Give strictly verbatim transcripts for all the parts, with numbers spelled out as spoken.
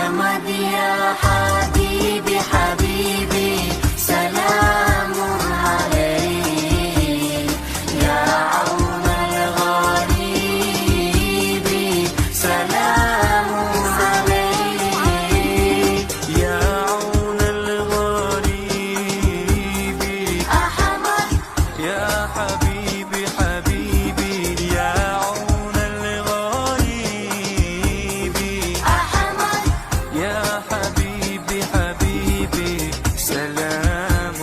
أحمد يا حبيبي حبيبي، سلام عليك. يا عون الغريب، سلام عليك. يا عون الغريب، أحمد. يا حبيبي حبيبي، يا عون الغريب. أحمد. يا حبيبي حبيبي، سلام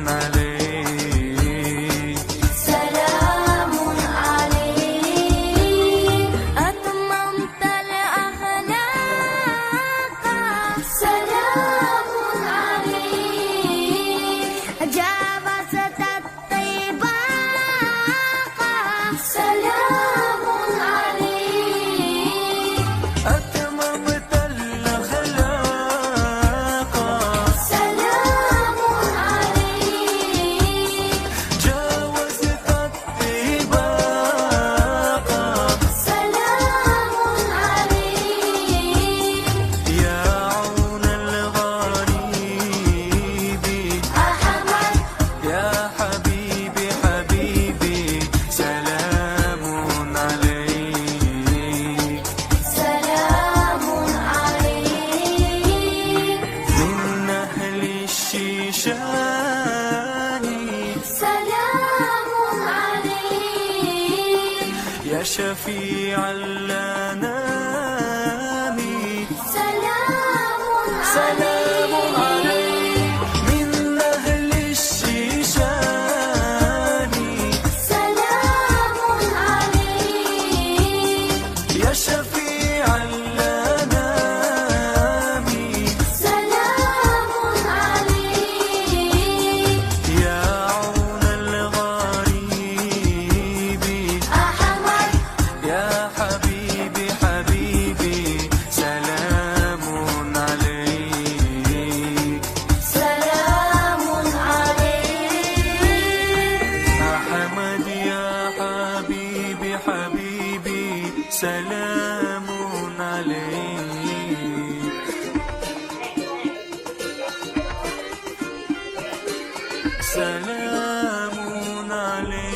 عليك. سلام عليك. أتممت الأخلاق. سلام عليك. جاوزت الطباق. سلام عليك. أتممت الأخلاق. سلام عليك. جاوزت الطباق. سلام عليك. يا عون الغريب. أحمد. يا حبيبي حبيبي، سلام عليك. سلام عليك. من أهل الشيشان. سلام عليك. يا شفيع الأنام. سلام سلام عليك. عليك. من أهل الشيشان. سلام عليك. يا شفيع الأنام. سلام عليك. يا عون الغريب. أحمد. يا حبيبي حبيبي، سلام عليك. سلام عليك. أحمد يا حبيبي حبيبي، سلام عليك. سلام عليك.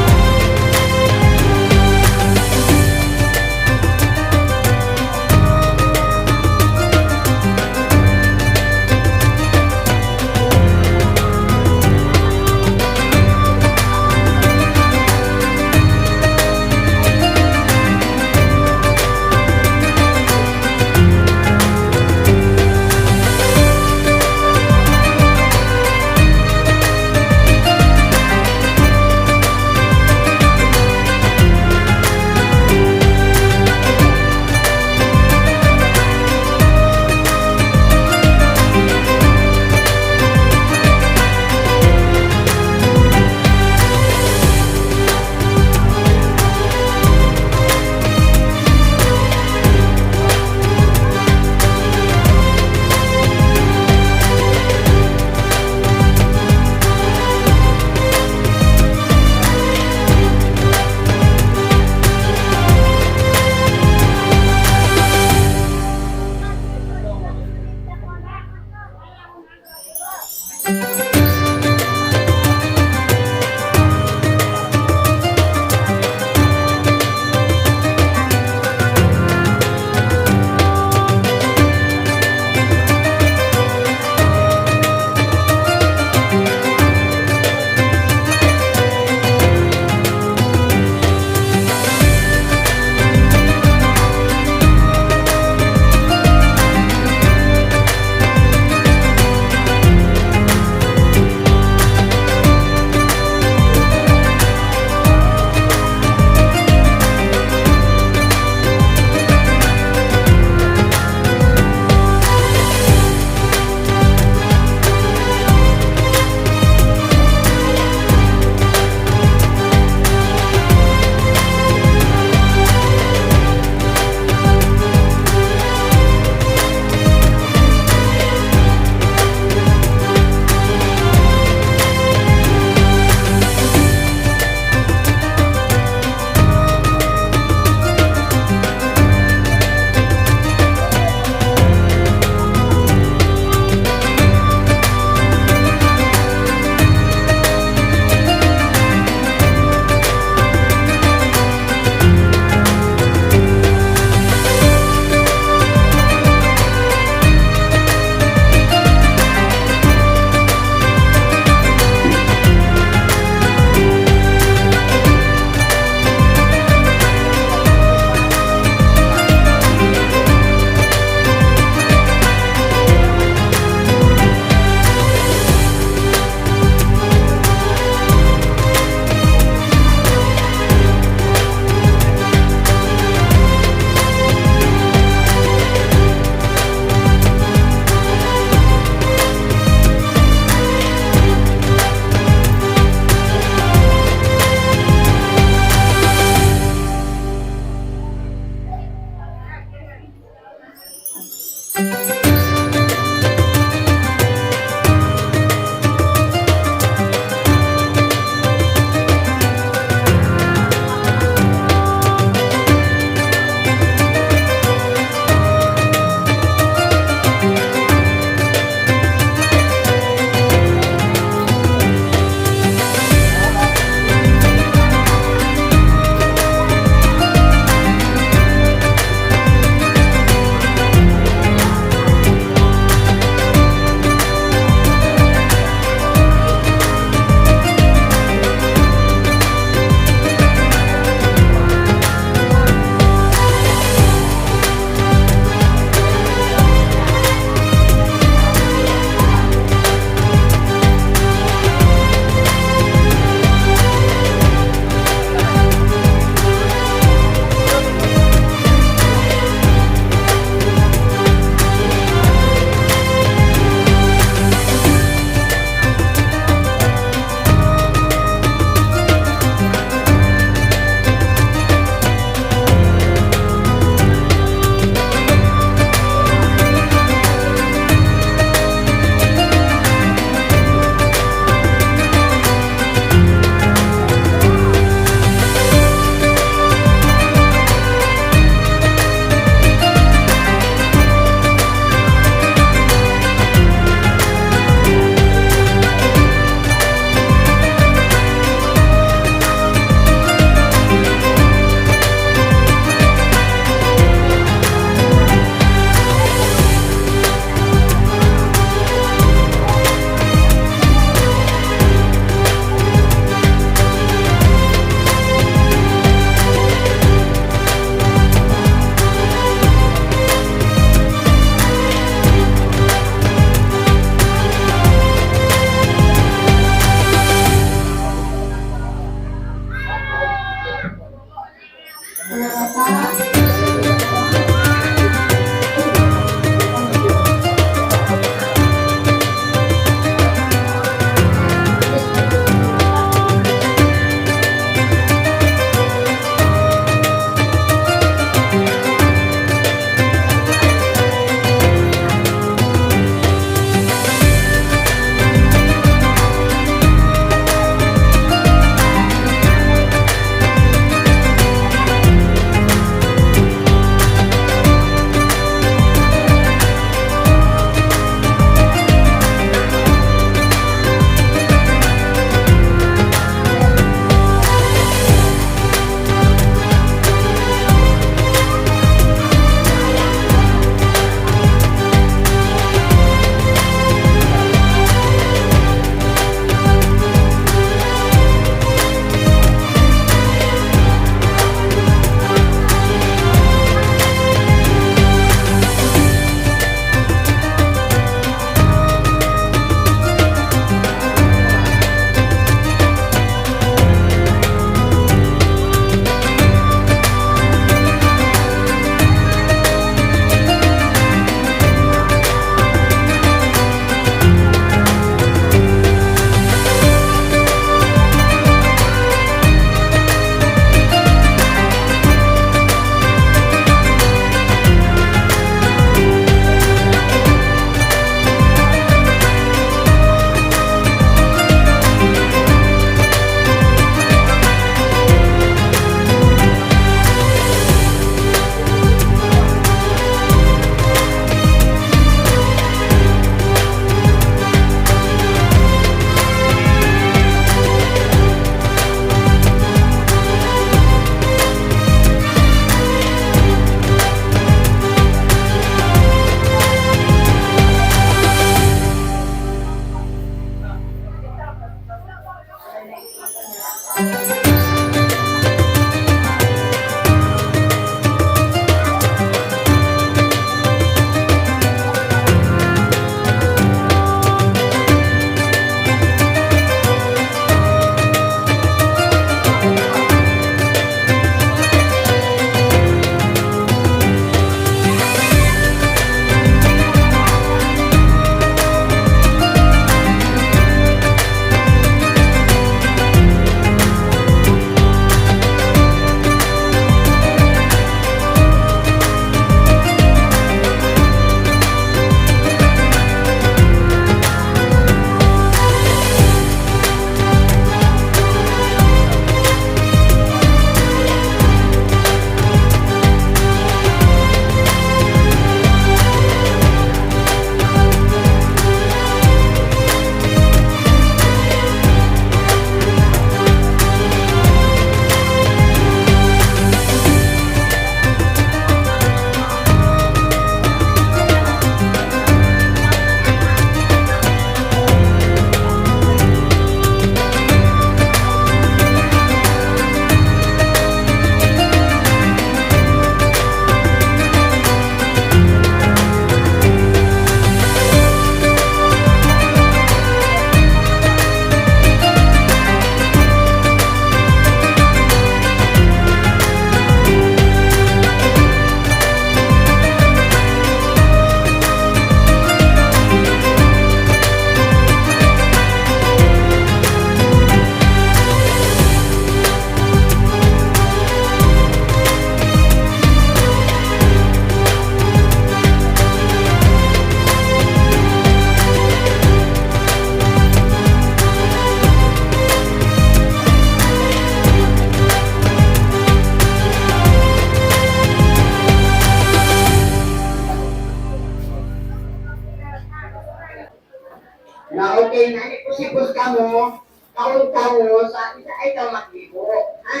Na okay, na hipus-hipus kamu, kaun kamu, sa' di' sa' kamu magbibu'. Ha?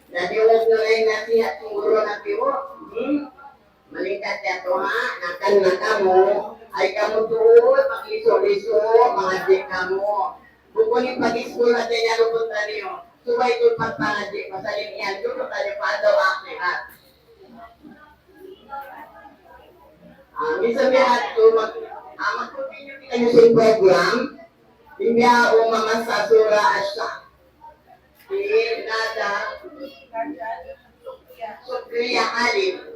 Na di' wag na lang nasihat sin guru nagbibu'. Hmm? Malingkat yadtu, ha? Nakan na kamu, ay kamu tuud, maglisu-lisu, mangadji' kamu. Bukun in pag-iskul na tiyan yan, luput na niyu. Subay tuud pagpangadji', pasal in yan, luput na niyu pa adlaw akhirat. Ah, minsan biya' hādtu, mag-, ah, mag-continue kita sin program. In bihaun mamassa Surah Ash-Shams. Hi Nada Sukriya Alim.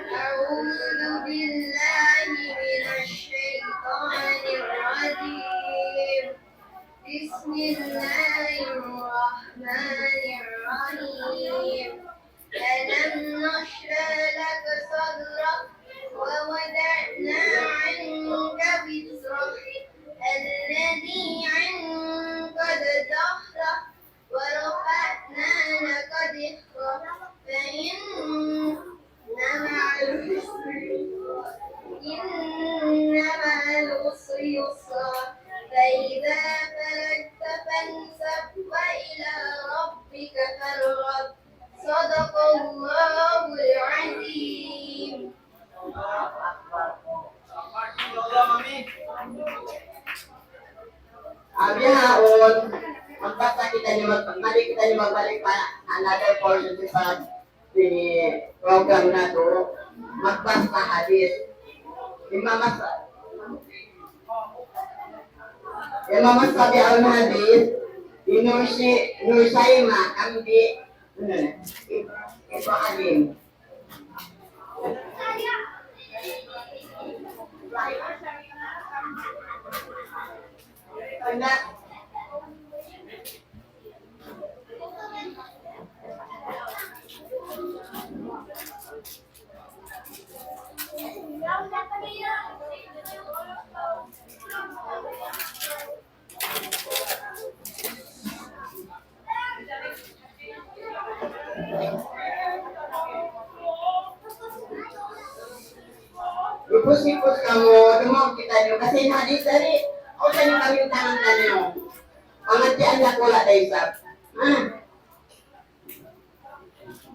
أعوذ بالله من الشيطان الرجيم. بسم الله الرحمن الرحيم. ألم نشرح لك صدرك ووضعنا عنك وزرك الذي أنقض ظهرك ورفعنا لك ذكرك فإن مع العسر يسرا. إن مع العسر يسرا. فإذا فرغت فانصب وإلى ربك فارغب. صدق الله العظيم. Bihaun, magbasa kita ini, mag-, mari kita ini magbalik pa another portion sa ini program natu', magbasa hadith. Imam Mas-, Imam Mas-, sabi al hadith, Inusi, Nusaima, amdi, ano na, Ibrahim. Hipus-hipus kamu, dumaug kitaniyu. Kasi in hadith dari, awn sa ini kami tangan taniyu. Pangadjian dakula' da isab. Ha?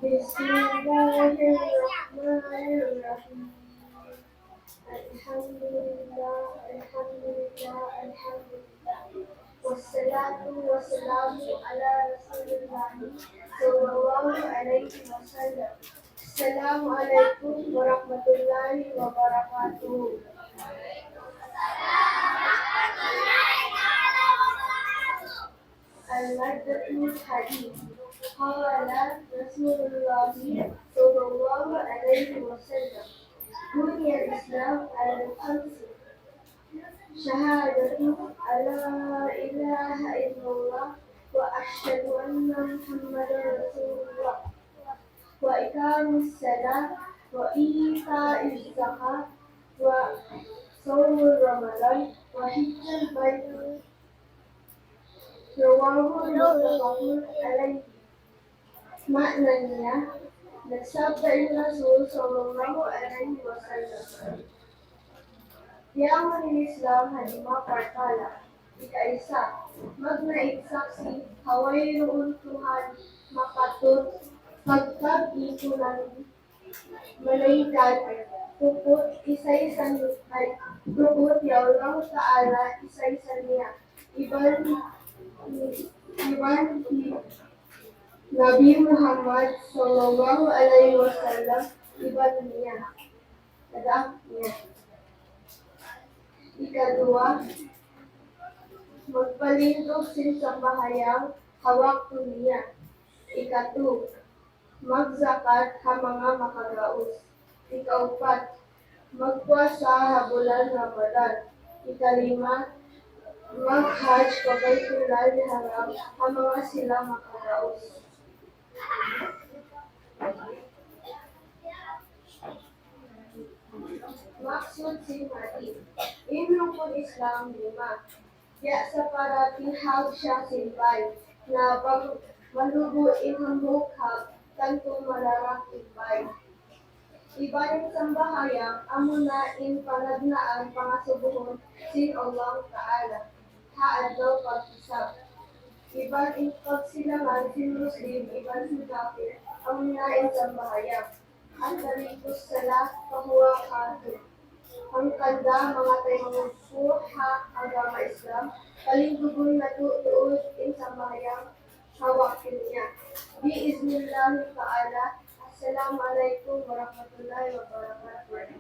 بسم الله الرحمن الرحيم. الحمد لله، الحمد لله، الحمد لله. والصلاة والسلام على رسول الله صلى الله عليه وسلم. السلام عليكم ورحمة الله وبركاته. المادة الحديث. قال رسول الله صلى الله عليه وسلم: بني الإسلام على خمس: شهادة أن لا إله إلا الله وأشهد أن محمدا رسول الله وإقام الصلاة وإيتاء الزكاة وصوم رمضان وحج البيت. رواه متفق عليه. Maana niya, nagsabda in Rasul sallallahu alayhi wasallam, tiyaun in Islam ha lima parkala'. Ikaisa, magnaik saksi' ha wayruun Tuhan mapatut pagkaibaduhan malaingkan tuput isa-isa ni-, ay, tuput hi Allah Ta'ala isa-isa niya. Iban, iban hi Nabi Muhammad sallallahu alayhi wasallam iban niya. Kada niya. Ikaduwa, magpalindug sin sambahayang ha waktu niya. Ikatu, magzakat ha manga makagaus. Ikaupat, magpuasa ha bulan Ramadan. Ikalima, maghajj pa Baytullahil Haram ha manga sila makagaus. Maksud sin hadith, in rukun Islam lima. Biya' sapantun hag siya sin bay, na bang malubu in hambuuk hag, tantu malarak in bay. Iban in sambahayang amuna in panagnaan pangasubuhun sin Allah Ta'ala ha adlaw paghisab. Iban in pagsilangan sin Muslim iban sin kafir amuna in sambahayang. At tarikus salah fahuwa kafir. Hangkan da manga taymanghud ku ha agama Islam, palinggugun natu' tuud in sambahayang ha waktu niya. Bi-iznillah ta'ala. Assalamu alaykum warahmatullahi wabarakatuh.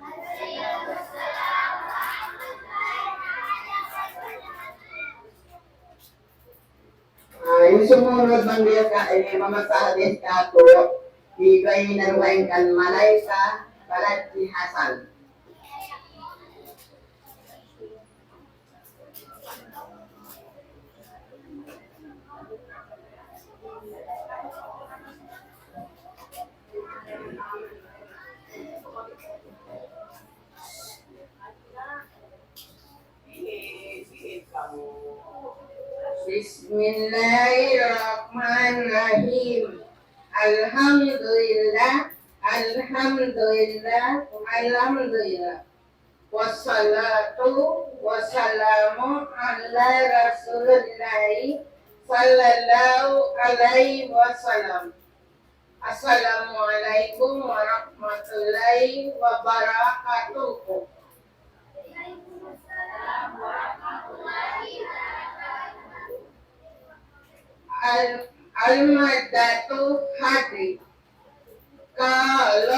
Ah, in sumunud, bang biya' ka, eh, mamasa hadith kātu', hi Bay Narwain kan Malaysia, Balaji Hasan. بسم الله الرحمن الرحيم. الحمد لله، الحمد لله، الحمد لله. والصلاة والسلام على رسول الله صلى الله عليه وسلم. السلام عليكم ورحمة الله وبركاته. Al-, Al-Madatu Hadith. قال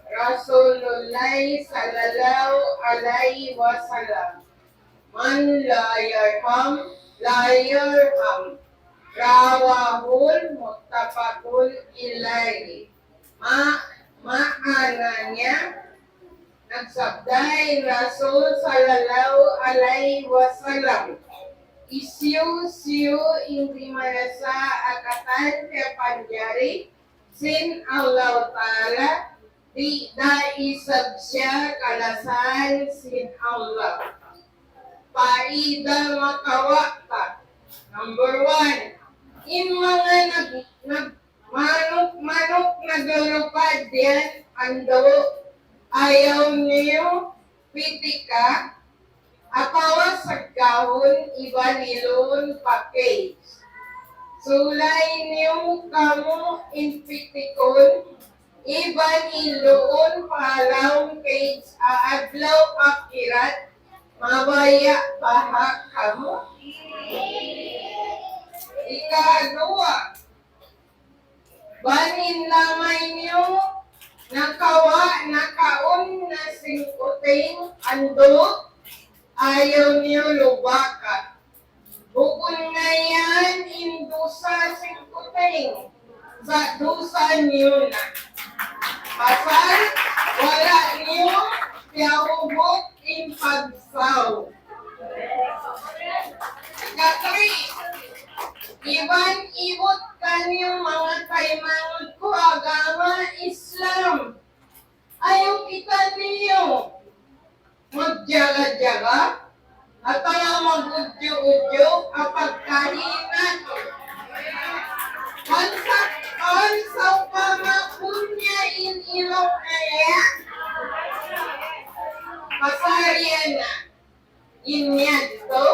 رسول الله صلى الله عليه وسلم: من لا يرحم لا يرحم. رواه متفق عليه. Ma-, maana niya, nagsabda in Rasul sallallahu alayhi wasallam, hisiyu-siyu in di' marasa ha katan piyapanjari sin Allah Ta'ala, di' da isab siya kalasahan sin Allah. Paida makawa' ta. Number one, in manga nag-, nag-, manuk-manuk naglulupad yan, andu', ayaw niyu pitika, atawa saggahun iban iluun pa cage. Sulay niyu kamu in pitikun iban iluun pa lawm cage ha adlaw akhirat, mabaya' baha' kamu? Ikaduwa, bang in lamay niyu nakawa', nakaun na sin kuting, andu', ayaw niyu lubaka. Bukun na yan in dusa sin kuting, sa' dusa niyu na. Pasal wala' niyu piyahugut in pagsaw. Ika-three, iban ibut kaniyu manga taymanghud ku agama Islam. Ayaw kitaniyu magjaga-jaga atawa mag-udju-udju ha pagkahi natu'. Bang sa-, bang sawpama punya in ilok niya, pasal yan na. In yadtu,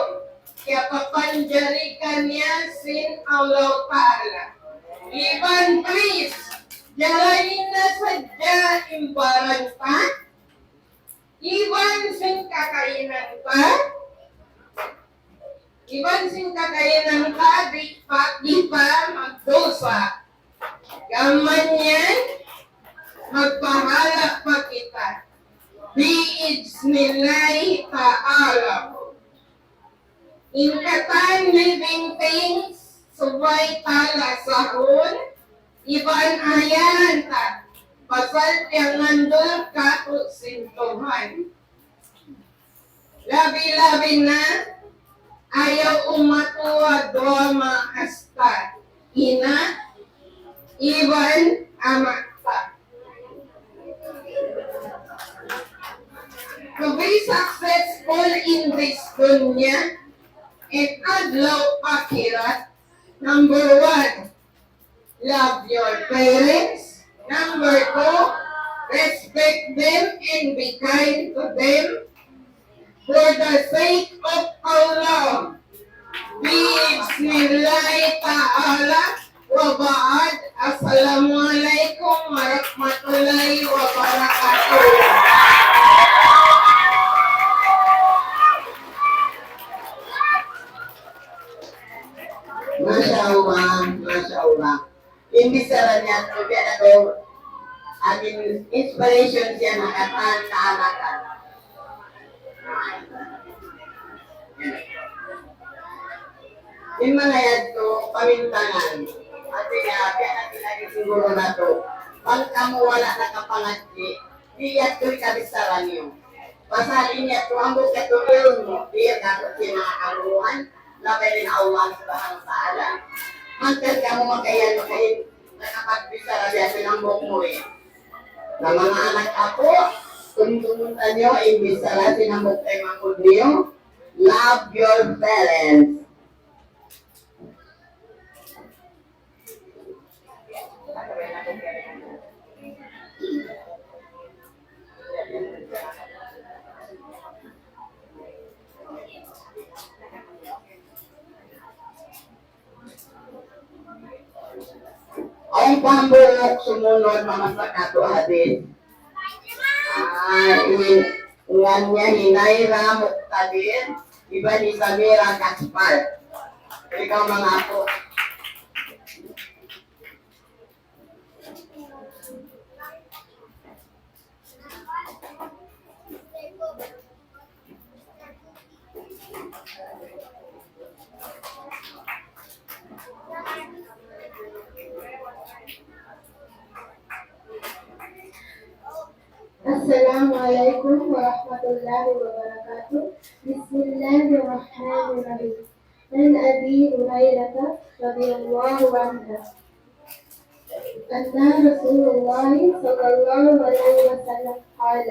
kiyapapanjari kaniya sin Allah Ta'ala. Iban please, jalain na sadja in baran ta, iban sin kakainan ta, iban sin kakainan ta, di' pa kita magdusa. Gam mayan, magpahala pa kita. Bi'iznillahi ta'ala. In katan living things, subay ta lasahun, iban ayahan ta, pasal piyangandul katu' sin Tuhan. Labi-labi na, ayaw umatuwa duwa maas ta, ina', iban ama' ta. To be successful in this dunya, in adlaw akhirat. Number one, love your parents. Number two, respect them and be kind to them. For the sake of Allah. بإذن الله تعالى وبعد. السلام عليكم ورحمة الله وبركاته. Masha Allah, Masha Allah. In bichara niya yadtu, biya' na yadtu, amin inspiration siya ha katan kaamatan. In manga yadtu, pamintangan. Hati niya, biya' na yadtu in guru natu'. Bang kamu wala' nakapangadji', di' yadtu in kabichara niyu. Pasal in yadtu, hambuuk yadtu ilmu', di' yadtu sin manga kaguruhan, labi na in Allah Subhanahu wa Ta'ala. Hangkan kamu makayan, makayan, nakapagbichara biya' sin hambuuk murid. Na manga anak apu', tumtumun taniyu in bichara sin hambuuk taymanghud niyu, love your parents. Awn pa hambuuk sumunud mamasa kātu' hadith. Ah, in ngan niya hi Naira Muqtadir, iban hi Samira Gaspar. Ikaw mangaku. السلام عليكم ورحمة الله وبركاته. بسم الله الرحمن الرحيم. عن أبي هريرة رضي الله عنه أن رسول الله صلى الله عليه وسلم قال: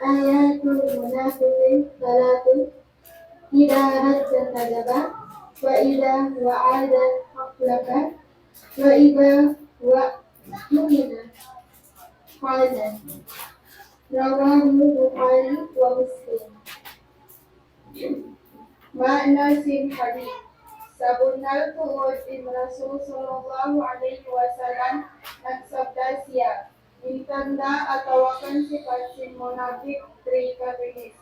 آيات المنافق ثلاث، إذا حدث كذب، وإذا وعد أخلف، وإذا اؤتمن خان. رواه البخاري ومسلم. Maana sin hadith. Sabunnal tuud in Rasul sallallahu alayhi wasallam nagsabda siya, in tanda' atawa kan sipat sin munapik, three categories.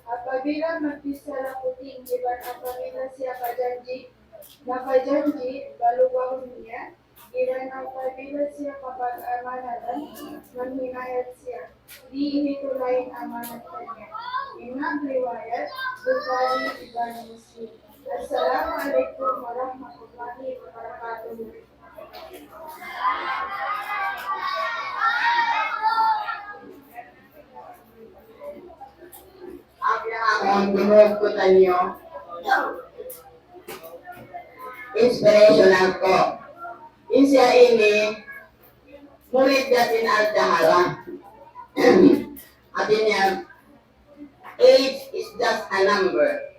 Apabila magbichara puting, iban apabila siya kajanji', nakajanji', balubahun niya, iban apabila siya kapag-amanatan, manghinayat siya. Di' ini tuud in amanat kaniya. In nagriwayat, Bukhari iban Muslim. Assalamu alaykum warahmatullahi wabarakatuh. Ang pinakauntunod ku taniyu, inspirational ku. In siya ini, murid niya sin Al-Jahara. Hati niya, age is just a number.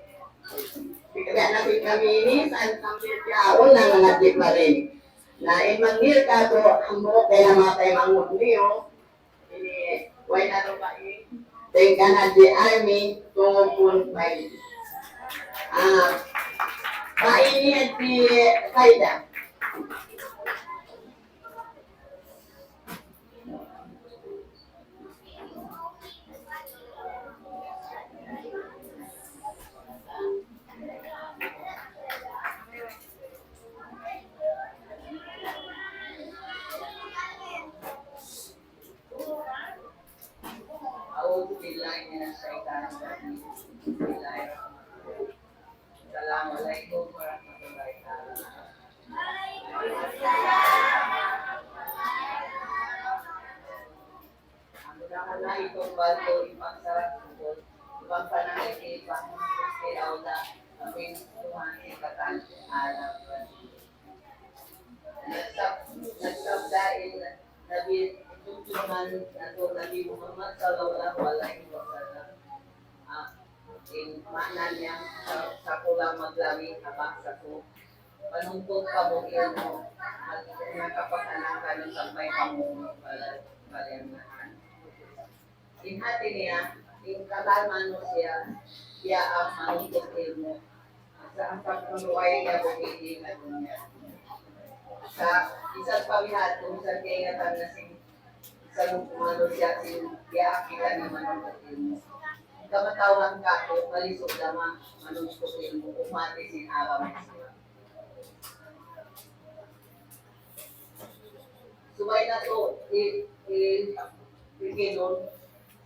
Kaya na sin kami ini, sa' sambil yaun nangadji' pa rin. Na in manghil kātu', hambuuk kay na manga taymanghud niyu, ini, way na rupa ini. Tengkan Haji Army, tungupun pa ini. Ah, pa ini Haji Faida. أعوذ بالله من الشيطان الرجيم. بسم الله الرحمن الرحيم. السلام عليكم ورحمة الله تعالى وبركاته. Muna-muna, itumbal ku in pagsarang-sukul, pagpanangiti, pagpanangiti, Allah, amin, Tuhan, ikatan, alam, nagsab-, nagsabda in Nabi, junjungan natu' Nabi Muhammad sallallahu alayhi wasallam. Ah, in Maana niya, sa-, sa' kulang maglabi ha bangsa ku, manuntud kamu ilmu', at nakapagtanan kamu sampay kamu pala-, palayanan. In hati niya, in katān manusiya', siya in manuntud ilmu'. Sa' in pagtuluay niya bukun ini ha dunya. Sa' isab pamihad, kung sa' kaingatan na sin, sa' manusiya' sin, biya' kita na manuntud ilmu'. Kamatauran kātu', malisud da ma-, manuntud ilmu', umati sin agama Islam. Subay natu', i-, i-, pikilun,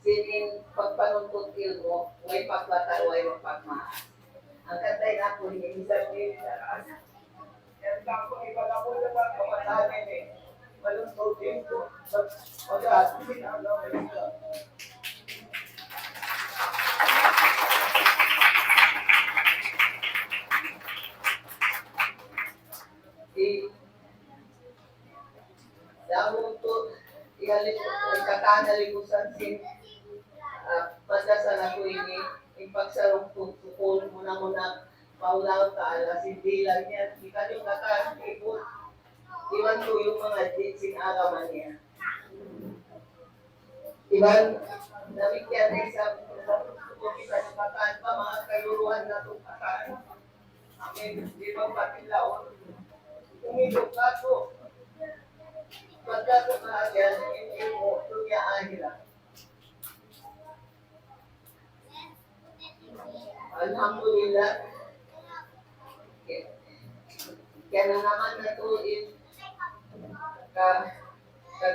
sin in pagpanuntud ilmu', way pagbatal, way pagmaas. Hangkan tayo na po, ini, minsan, minsan, Dahun tu, iyalip, katan na libusan sin, ah, madrasa natu' ini, in pagsarung-sukul, muna-muna, pa Allahu Ta'ala, sin dihilan niya, di' kaniyu katan, ibu, iban tuyu' mangadji' sin agama niya. Iban, damikkiyan na isab, kita katan, pa manga kayuruhan natu' katan. Amin. Di' magpatilaw. Umiduk kātu'. Pagka kahagian, in ilmu' dunya ahirat. Alhamdulillah. Kaya na naman natu' in ka, ka,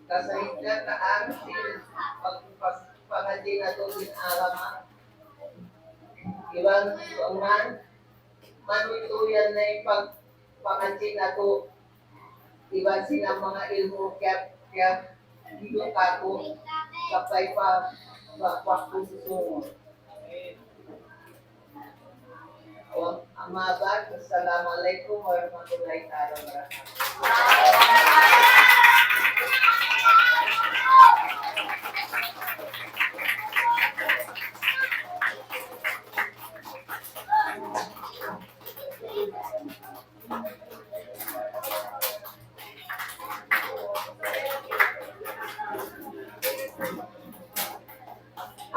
kasahit na taan sin pag, pag, pangadji' natu' sin agama. Iban, iban, manutuyan na in pag, pangadji' natu'. Iban sin manga ilmu' kiyat, kiyat, hidup aku, sampay pa, pa, pa, susungun. Wa amma ba'd, assalamu alaykum warahmatullahi ta'ala wabarakatuh.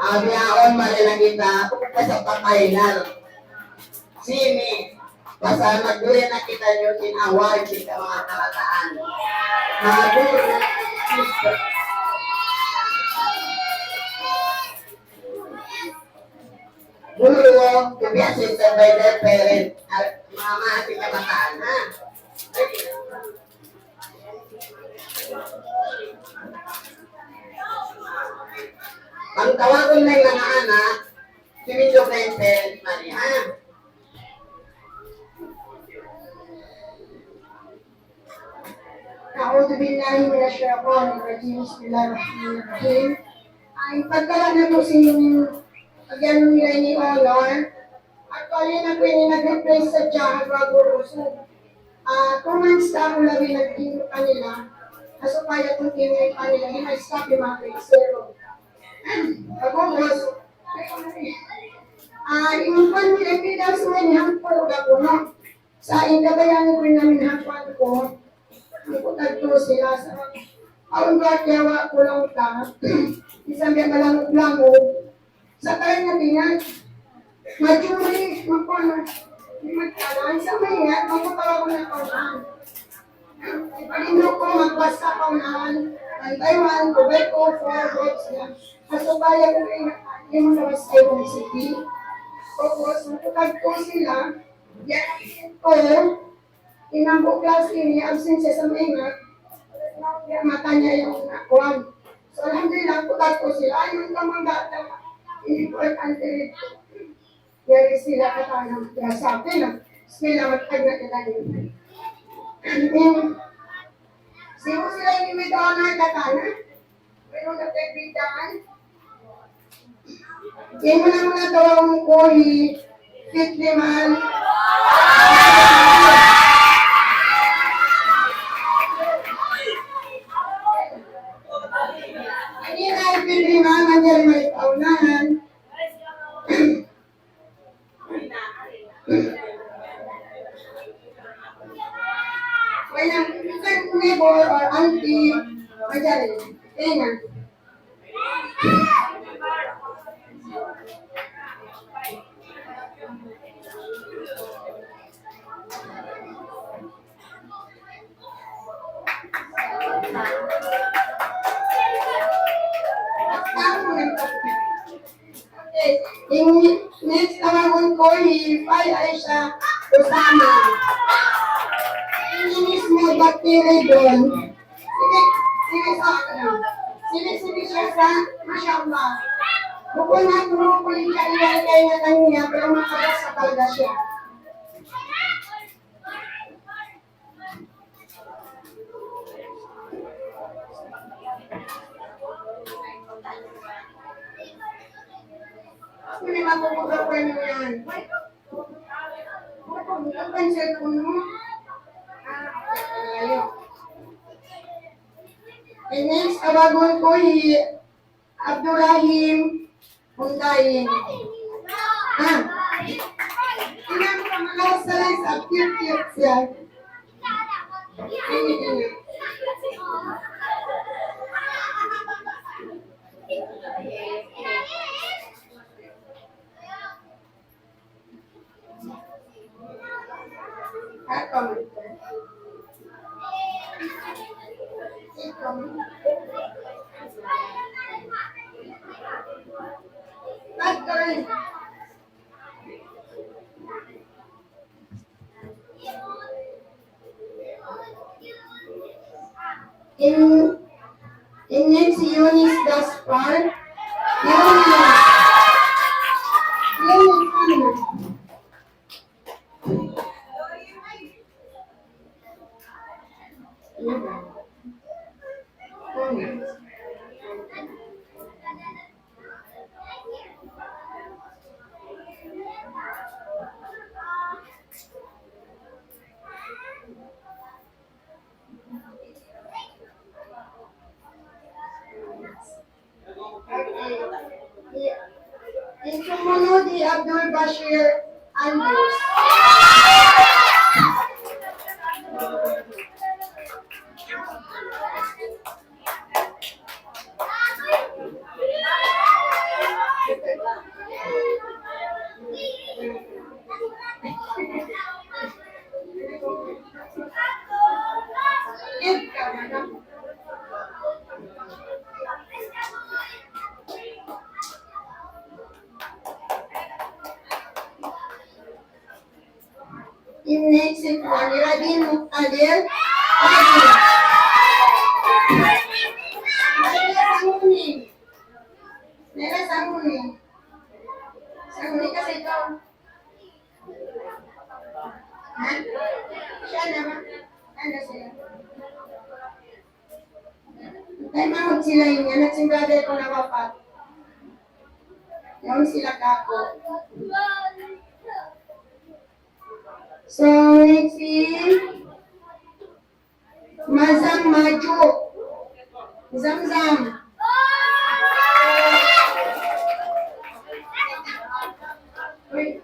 Awn bihaun, mari na kita, pasal pa final. Sini, pasal magduway na kita niyu sin award sin manga kabataan. Manga guru, guru, to be assisted by their parent. Manga, manga sin kabataan, ha? Bang tawagun na in manga anak, timindug na in parent, mari, ha? أعوذ بالله من الشيطان الرجيم. بسم الله الرحمن الرحيم. In pagkala' natu' sin pag-anu nila ini, honor. Actually, na aku ini nag-replace sadja ha Bago Roso. Ah, two months na aku labi naghindu' kanila. Na supaya continue kanila, di' ma-stop in manga grade zero. Pag'ubus, ah, in kuwan nila, in grade zero nila, hangpu' da kuno. Sa' in kabayaan ku in amin ha kuwan ku, hangpu' tagtu sila sa' awn ba kiyawa' ku laung ta, minsan biya' malangu'-langu'. Sa' kaya nga tingnan, majuri, magkuwan, di' magkalan, sa' maingat, magkatawa ku na kaunaan. Ipalindu' ku, magbasa kaunaan, one by one, kubay ku, four groups na. Sa' supaya ku rin, di' mo na mas kayo kung sige. Tapos, magkatagpo sila, yan, ito, in hambuuk klase ini, absent siya sa maingat, ya, mata niya yung kuwan. So, alhamdulillah, kutat ko sila, ayun ka mangga, importante rin. Yari sila katan, ya, sa akin, ah. Sila matag na kita yun. Sibu sila ini may taon na katan, ah. Pero nagkaibigan, in muna-muna tawag ku hi Fitliman. Ini na hi Fitliman, manjari may paunahan. or Auntie Majaling. Kena. Okay. In next, tawagun ku hi Fai Aisha Osama. In English, small bacteria doon. Sige, sige, sa, ano, sige, sige siya sa, masya Allah. Bukun na turu kulit siya, iyan kaya niya kanya, pero makabasa talaga siya. Hindi makukuha pa niyo yan. Ang pansin ko, no? Ah, okay, ayaw. And next, tawagun ku hi Abdurrahim Hundain. Ha? Tingnan mo, malakas na lang sa cute-cute siya. Ay, hindi na. In, in name si Eunice Gaspar. Eunice. Eunice, ano? In sumunod hi Abdul Bashir Andrews. In next, si Kuan Radin Muktadir. Nila Sanguni. Nila Sanguni. Sanguni kasi ito. Ha? Siya naman. Ano sila? Ay, mahal sila yun. Anak si brother ko nawapat. Yaun sila kako. So, next is Mazam Maju. Zamzam. Uy.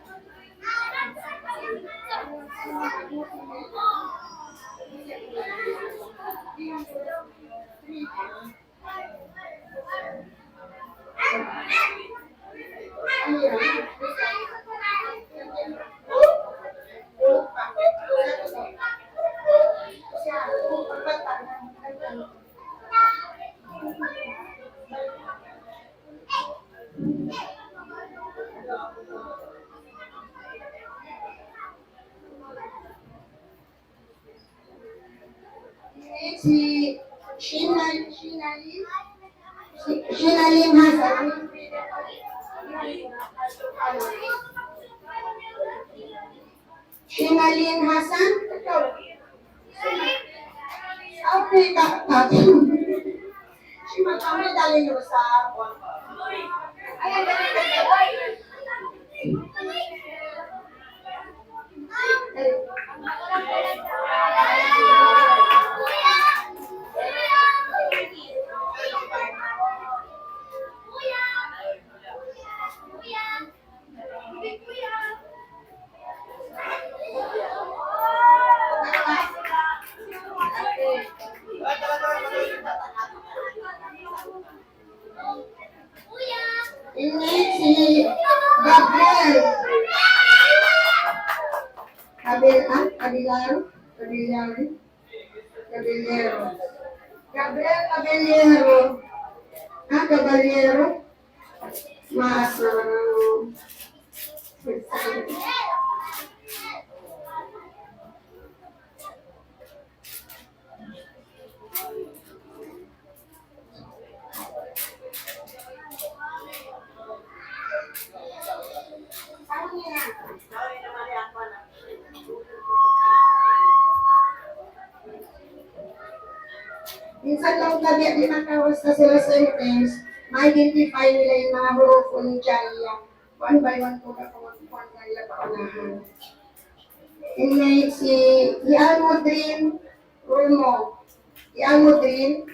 Si Shina-, Shinalim, Shi-, Shinalim Hasan. Shinalim Hasan. Africa. Si Ma'am Dali Rosa. Gabriel. Gabriel, ah, Caballero? Caballero. Caballero. Gabriel Caballero. Ah, Caballero. Maas naman ang Minsan laung ta biya' di' makawas na sila sentence, ma-identify nila in manga huruful hijaiyah. One by one ku na kung kuwan na nila paunahan. In next, hi, hi Almudrin Romo. Hi Almudrin.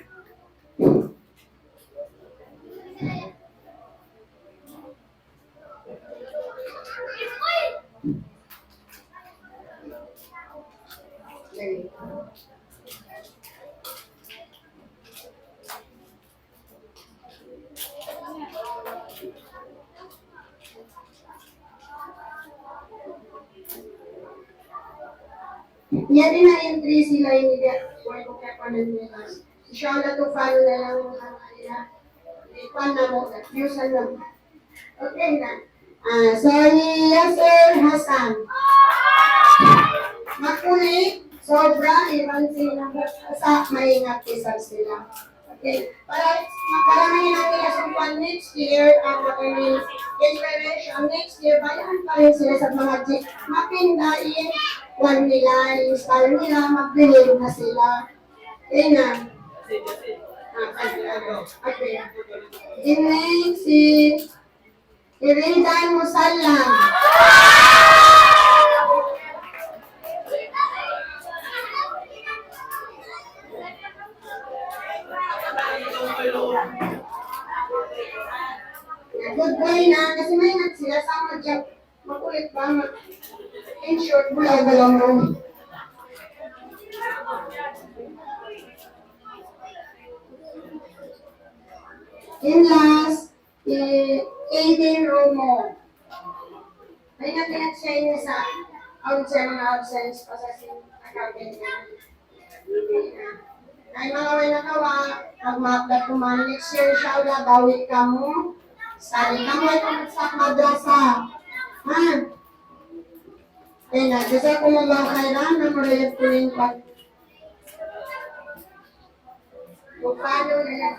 Yari na entry sila ini dia. Way ko kaya pa nila. Inshallah, to follow na lang ang kanila. Di pa na mo, nag-views na lang. Okay na. Ah, so, hi Yasir Hasan. Makulit, sobra, iban sila. Sa maingat isab sila. Okay. Para, para mahinang nila sa kuwan next year, ang mga ni inspiration next year, bayan pa rin sila sa mga ji-, mapinda in kuwan nila, in style nila, mag-behave na sila. Ina. Ah, okay. Ini si Iridan Musallam. Good boy na, kasi maingat sila sa mga job. Makulit ba? Ma-, in short, bulaw-bulaw mo. In last, hi Aiden Romo. May nagpinag-share niya sa absent, mga absence pa sa sin-, account niya. Ay, mga way nakawa, pag ma-update ko man next year, inshallah, bawi kamu. Sali kamu ay pumunta sa madrasa. Ha? Kaya na, jazakumullahu khairan, namurayat ko yung pag-, kung paano na lang.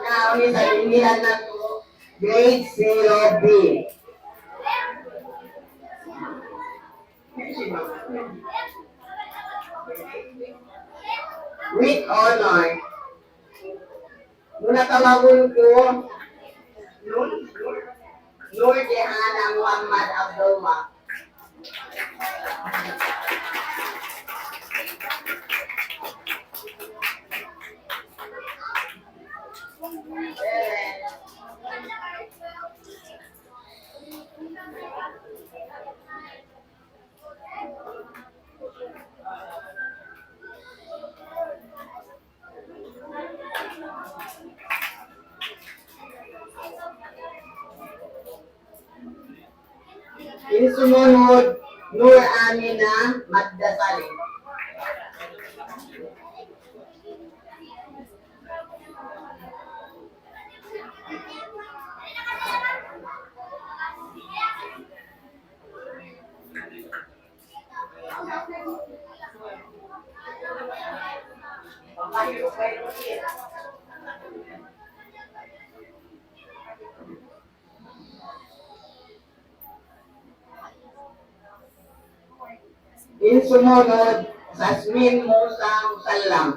Now, ini sa Indian na to, grade zero B. With honor. Muna tawagun ku Nur, Nur, Nur Jehana Muhammad Abdullah. In sumunud, Nur Amina Magdasali. In sumunud, Sasmin Musa Musallam.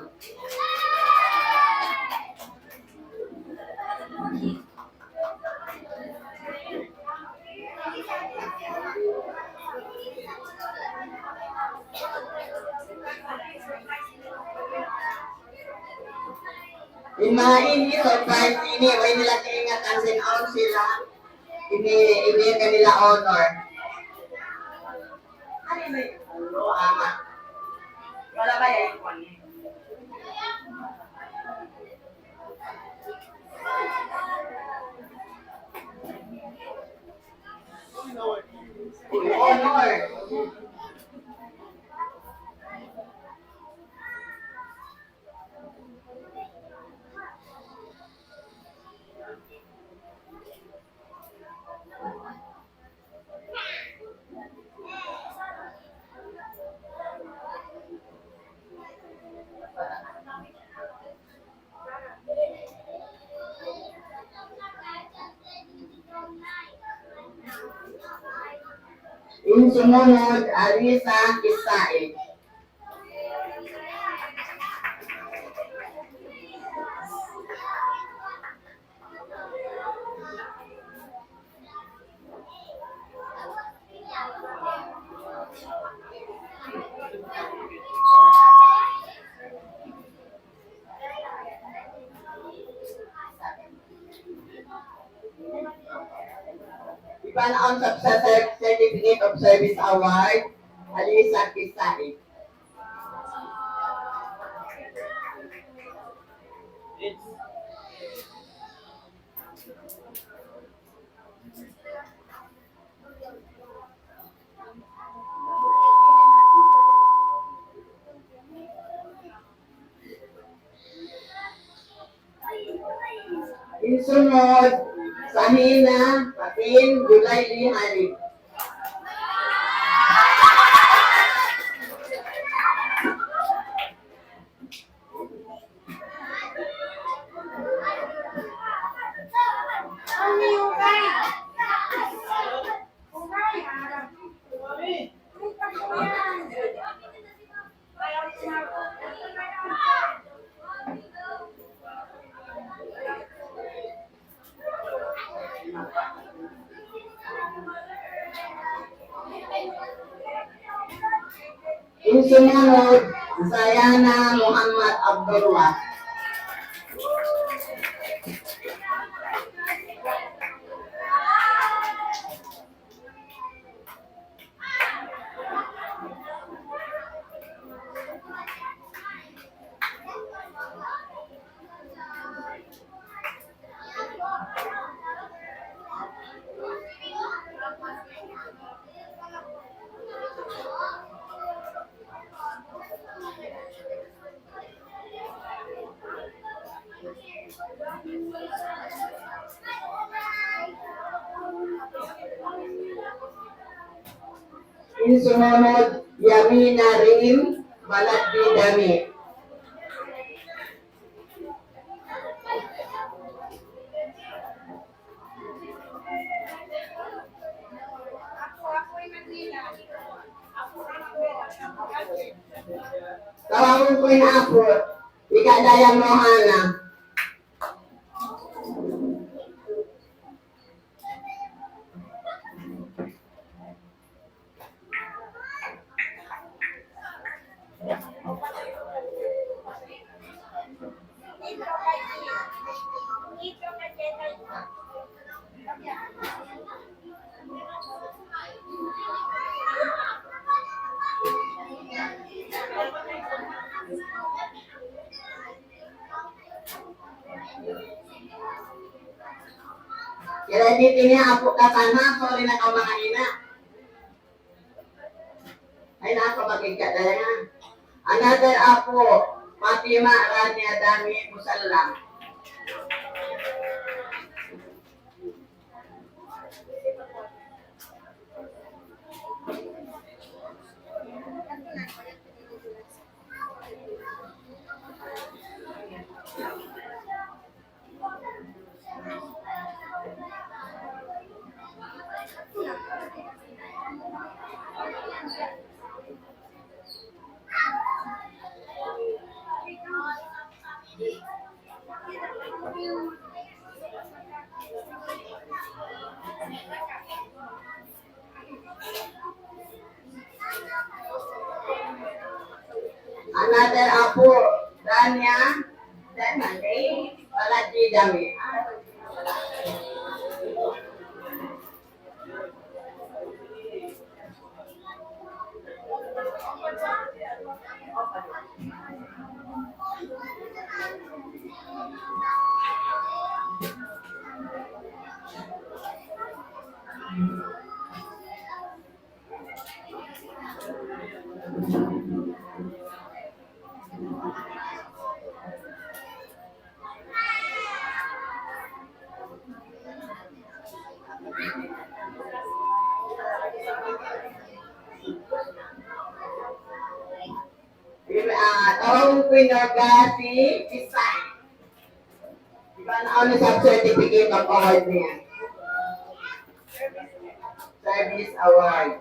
In maha ini, Surprise ini, way nila kaingatan sin awn sila. Ini, ini kanila honor. Ano ba yun? Oo, ama. Wala ba yan? Honor. In sumunud, Alisa Kisaid. Iban awn sa, sa cer-, Certificate of Service Award, Alisa Kisaid. In sumunud, Sahina Patin Julayli Halid. In sumunud, Zayana Muhammad Abdullah. In sumunud, Yamina Rim Baladji Dami. Tawagun ku in apu', Ika Dayang Rohana. Kira di ini apu' ka sana, sorry na kaw manga ina'. Ay, na, pabagig ka talaga. Another apu', Fatima Rania Dami Musallam. Another apu', Dania, Dania, eh? Palagi dami. Ah, tawag ko yung nag-, ah, si Isay. Iban na ano sa certificate of award niya? Service award.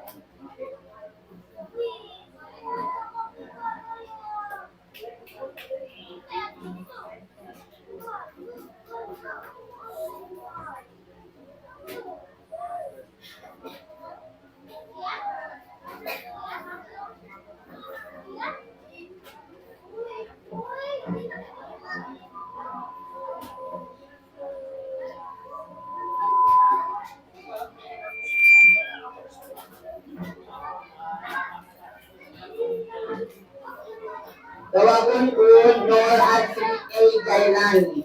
Tawagun ku Nor Adri A. Jailani.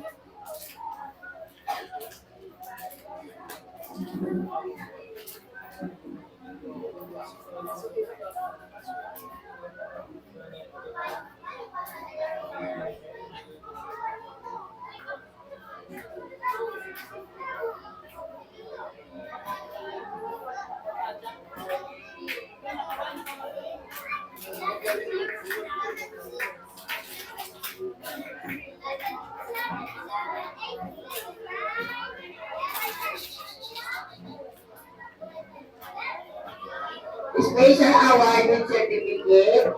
Special award with certificate,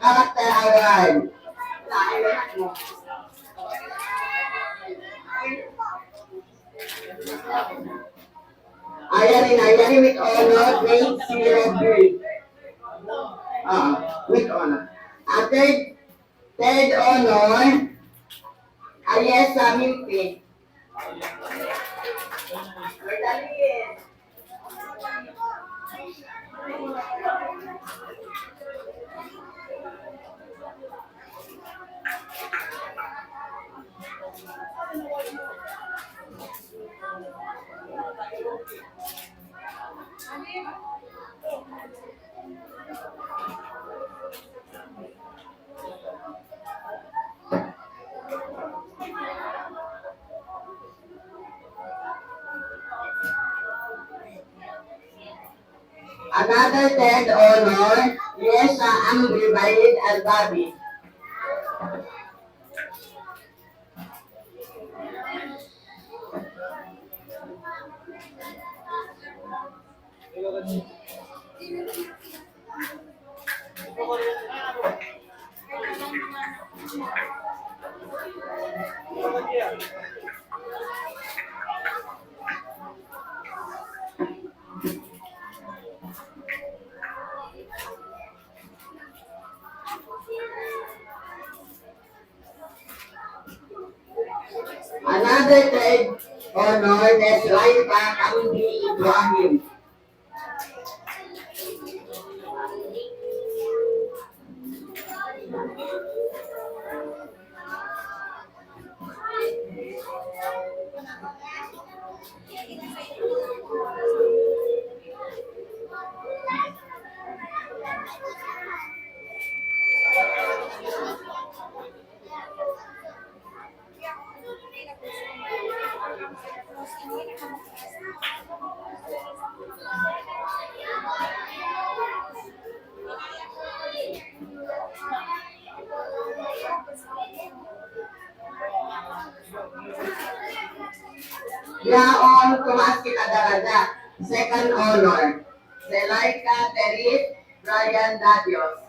character award. Ayaw rin, ayaw rin with honor, grade zero three. Ah, with honor. Ang third, third honor, Ayesa Mimpi. Another third honor, Yesha Amri Baid Al-Babi. Another third honor, Miss Laifa Kambi Ibrahim. Yaun tumaas kita darajat. Second honor, Zelaika Terit Brian Dadios.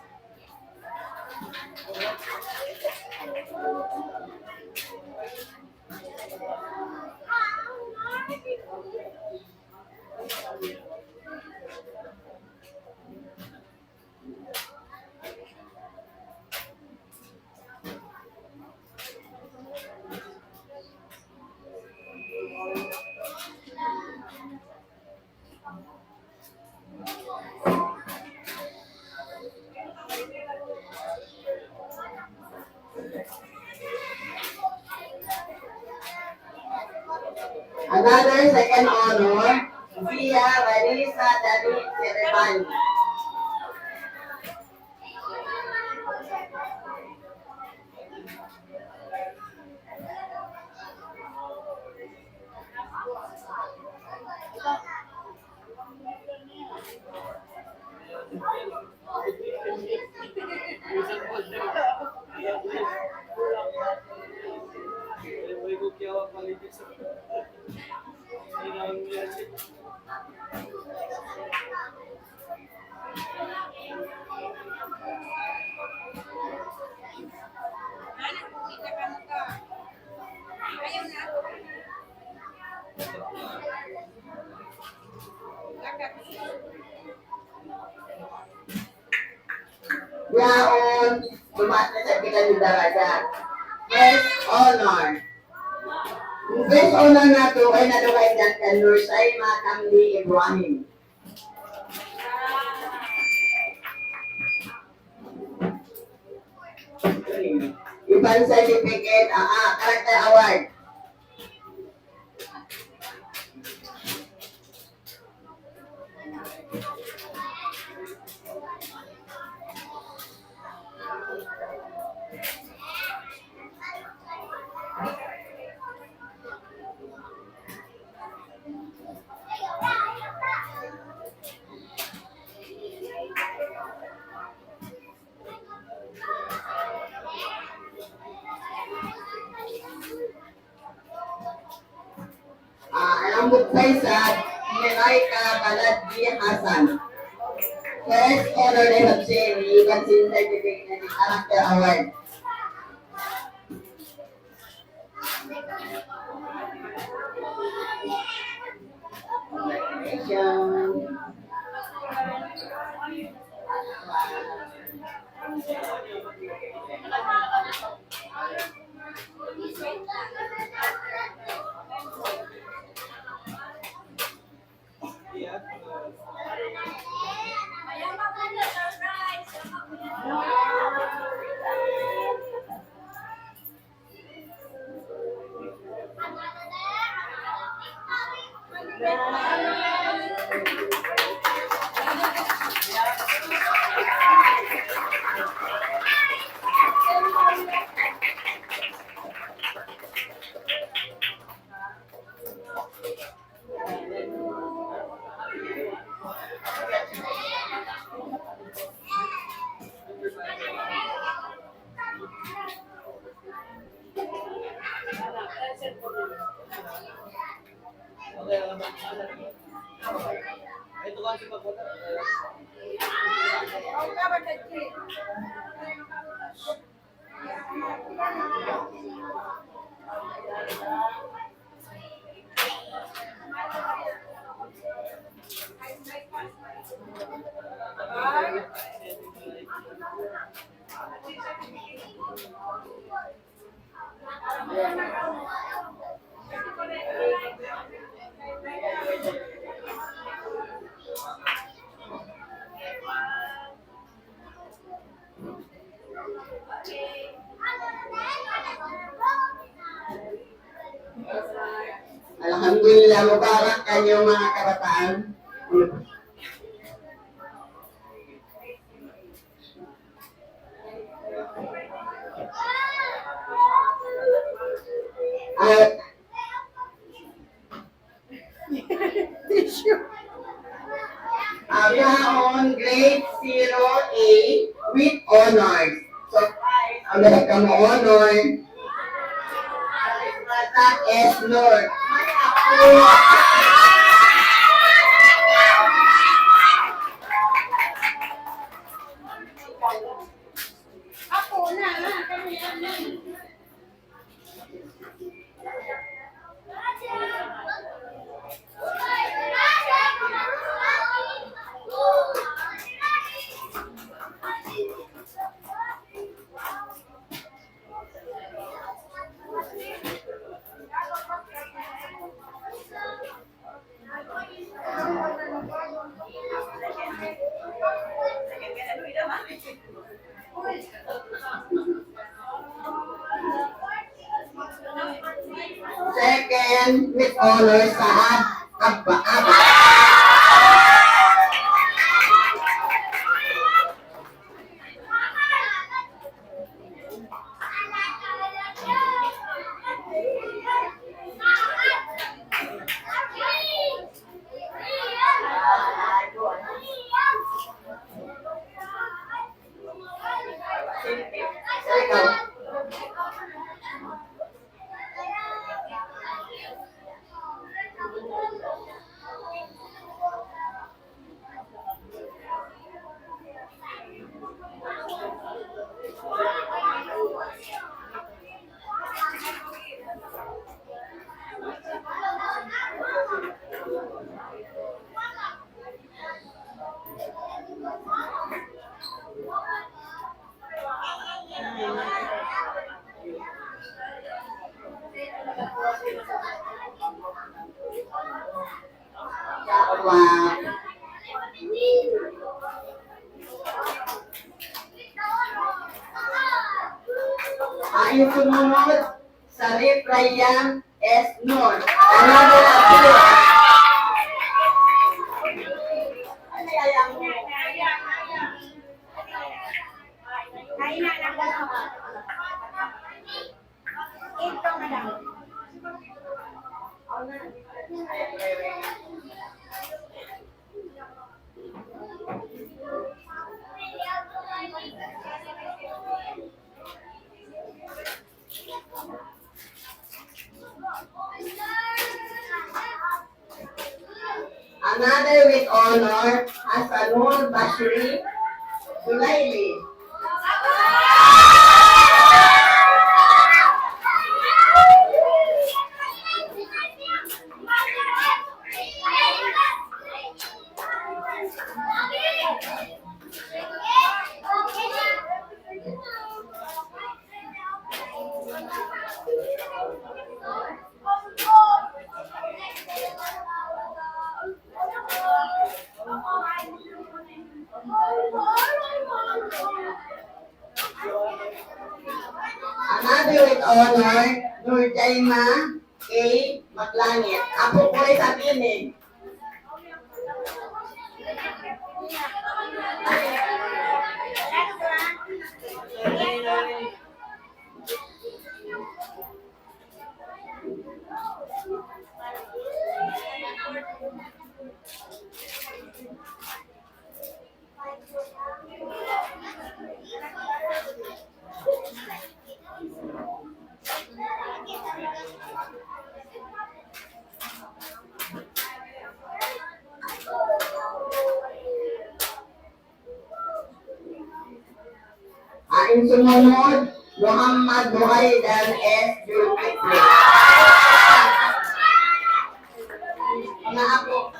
Another second honor, Zia Vanessa David Sereban. Yaun, tumaas na isab kita sin darajat. First honor. In first honor natu', in nadugaing kan Nursaima Kamli Ibrahim. Iban certificate, ah, ah, character award. Ah, alam mo pa isa, Malaika Baladi Hasan. First honor na isab siya, iban sin certificate na sin character award. Alhamdulillah, mubarak kaniyu manga kabataan. At Tissue. Abihaon grade zero A with honors. So, ang nagkamo honor. Arismata S Lord. May ako. Ako na, kami yan. Second with honor, Saad Abba Abba. Awn sumunod, Sarip Rayyan S Nur. Another applause. Another with honor, Hasanul Bashri Sulaili. Another with honor, Nurjaima A Maglangit. Apu' Puri Sabini. Awn sumunod, Muhammad Muhaidan S Julkipli. Mga apu'.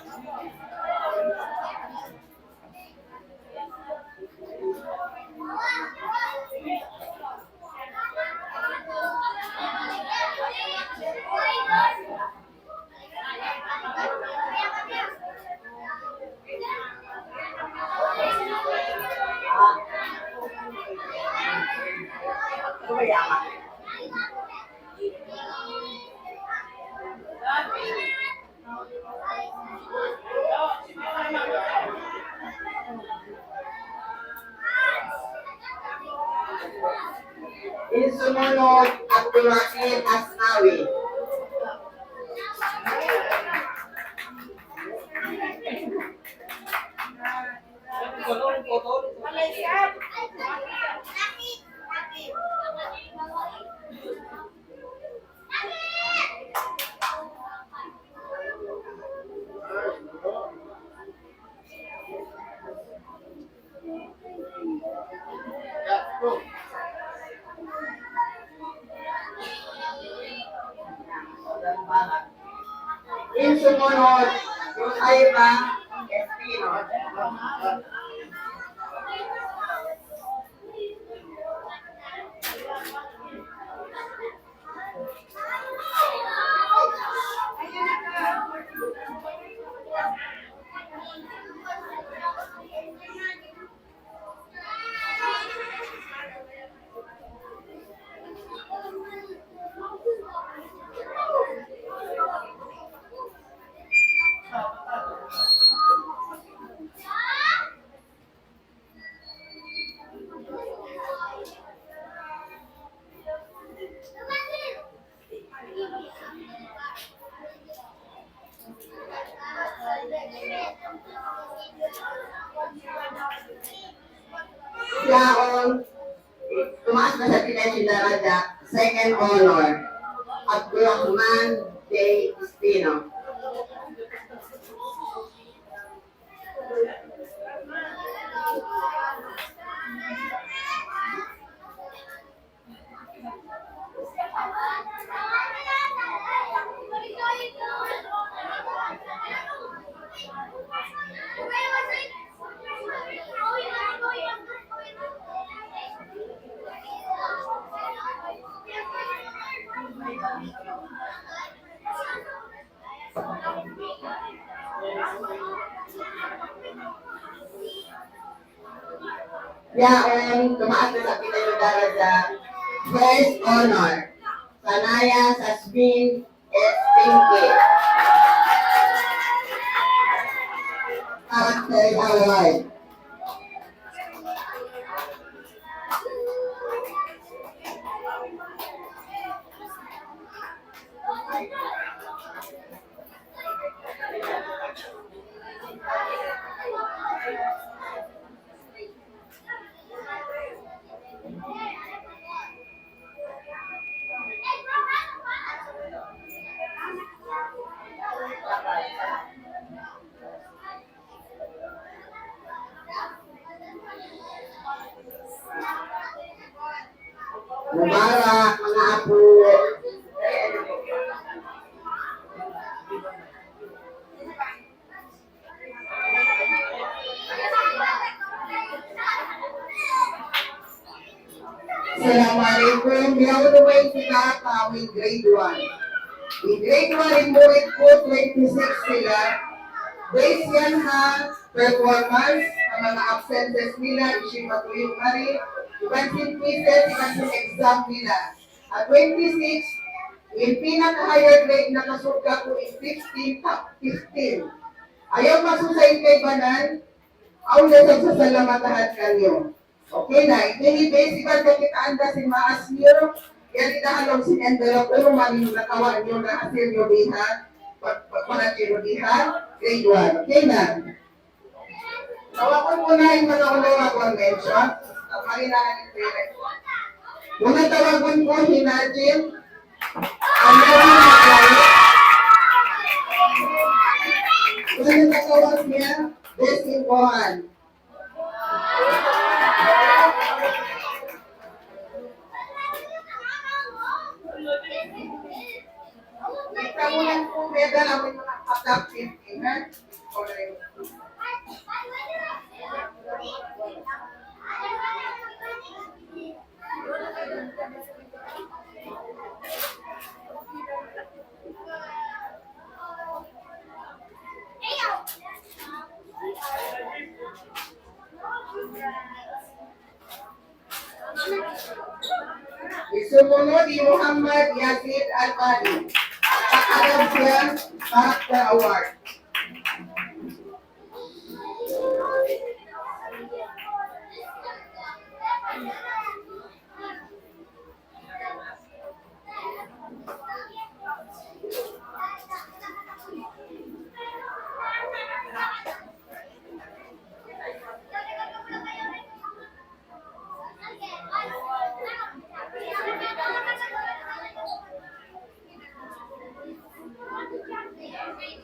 In sumunod, Abdul Rahim Asnawi. In sumunod, Rosaiba Espino. Yaun, tumaas na sa kita sin daraja, second honor, Abdurrahman J Espino. Yaun, tumaas na sa kita sin daraja, first honor, Sanaya Sasbin S Pinky. Character Award. Mubarak, manga apu'. Assalamu alaykum. Bihaun na in kita pa in grade one. In grade one, in murid ku, twenty-six sila. Base yan ha performance, ha manga absences nila, hisiyu matuyu' mari, iban sin quizzes, iban sin exam nila. Ha twenty-six, in pinaka higher grade nakasud kaku' in fifteen, top fifteen. Ayaw masusa in kaibanan, awn da isab salamatan kaniyu. Okay na, ini base iban kakitaan da sin maas niyu, yari da ha lawm sin envelope, unu man in nakawa' niyu na hasil niyu di ha, pag, pag, pag-achieve niyu di ha, grade one. Okay na. Tawagun ku na in manga honorable mention. Mari na in parents. Muna tawagun ku hi Najim. Ano na tayo? Ano na tawag niya? Best in Bohan. Kita mo lang kung may dala mo yung mga adaptive, ha? Sumunud hi Muhammad Yazid Al-Badi. Nakatanggap siya Character Award.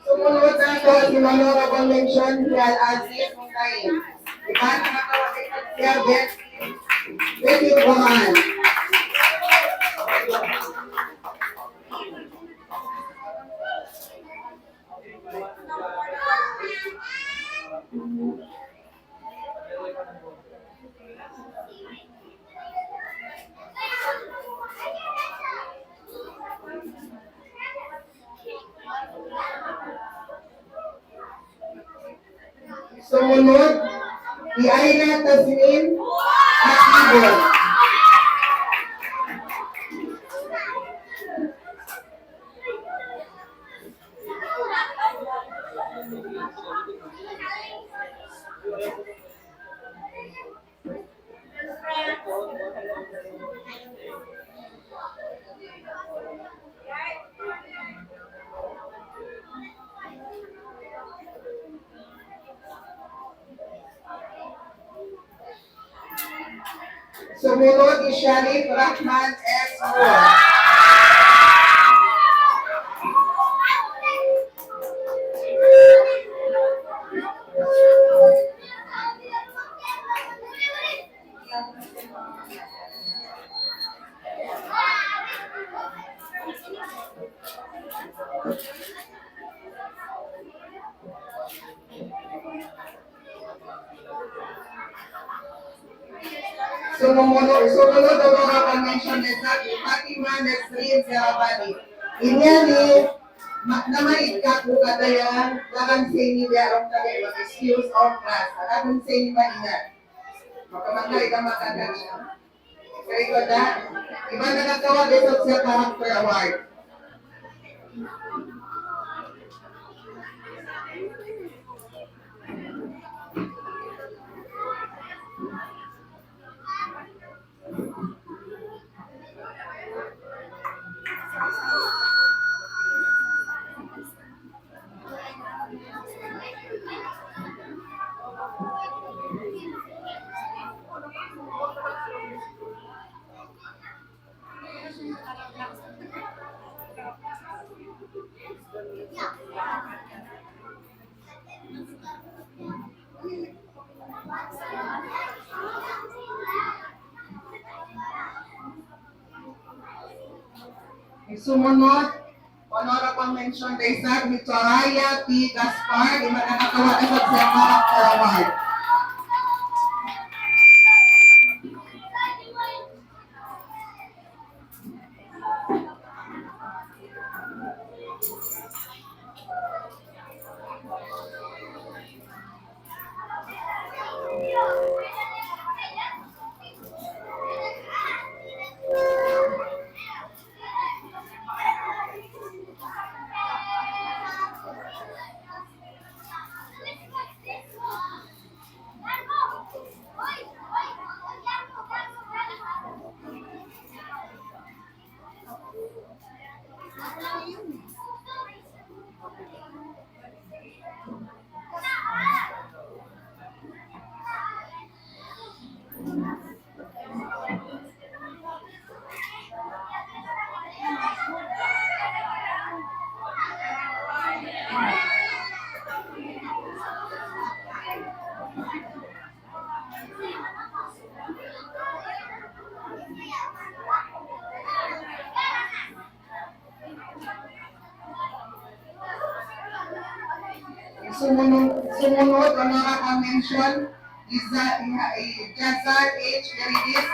Sumunud na in honorable mention hi Al-Aziz Hussain. Iban nakakawag siya best, best in Quran. Sumunud, hi Aina Tasnim Akibon. Sumunod hi Sharif Rahman S. Moore. Sumunu-, sumunod, honorable mention, hi Fatima Nesrin Serabani. Ini ni ma-, namaid kāku' kadayan, daran sin ini biya' ram kami mag-excuse of class. Daran sin ini maingat. Maka mangkari ka makakan siya. Very good, ha? Iban na nagkawag isang siya character award. Sumunod, honorable mention da isab hi Soraya P. Gaspar, di' magkakatawa na sa siya para sa award. Sumunod, sumunod, honorable mention, Iza-, Iha-, eh, Jazar H. Garides.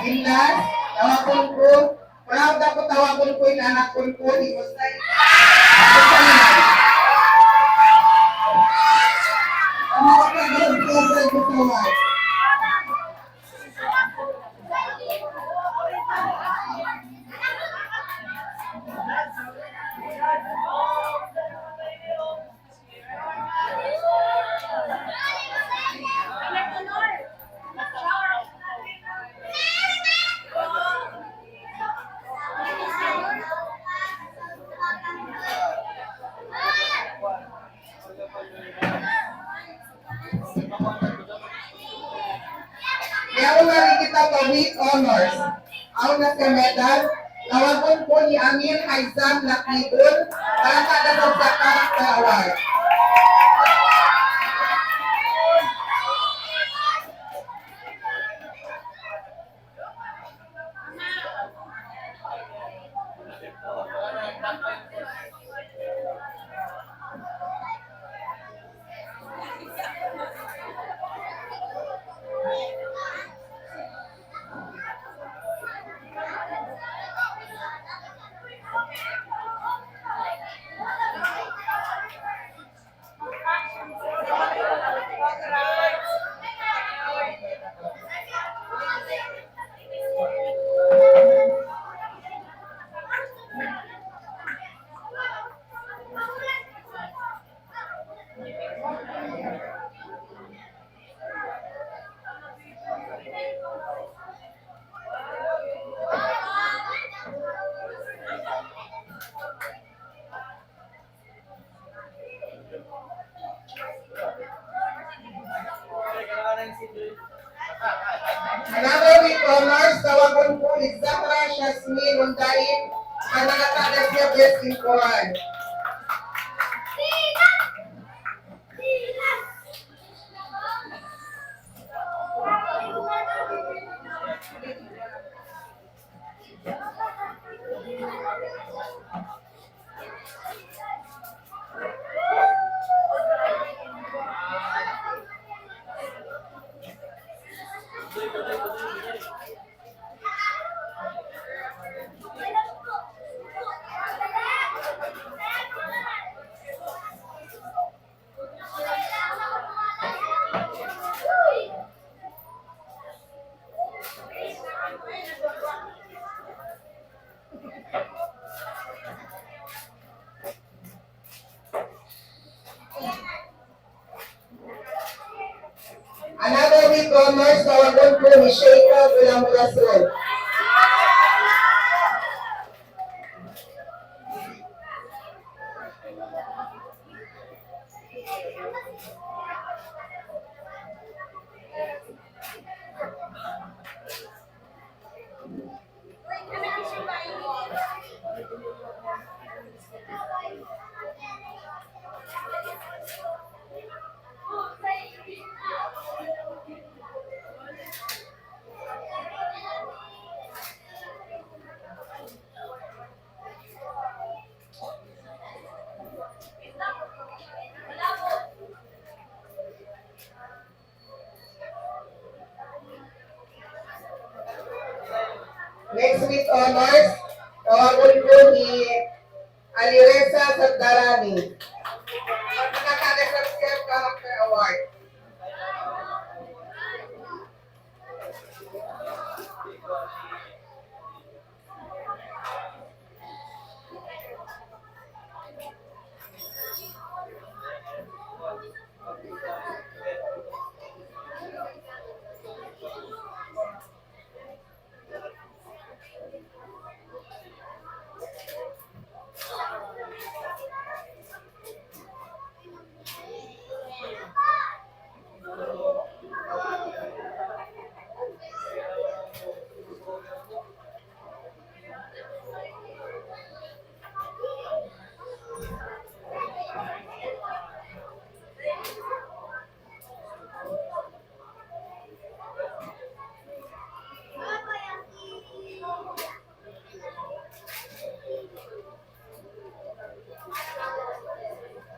Indas, tawagun ku. Proud aku tawagun ku in anak ku, ku di Musay. Ang mga pag-ibig ko sa gusto. Yaun na rin kita pa with honors. Awn na siya medal. Tawagun ku hi Amir Haizam Lakibun, palangga' da sa character award. Nundain, manangatang siya blessing Quran. Another with honors, tawagun ku hi Sheikha Ghulamur Rasul. Next with honors, tawagun ku hi Alireza Sardarani. Pagkakataas sa Character Award.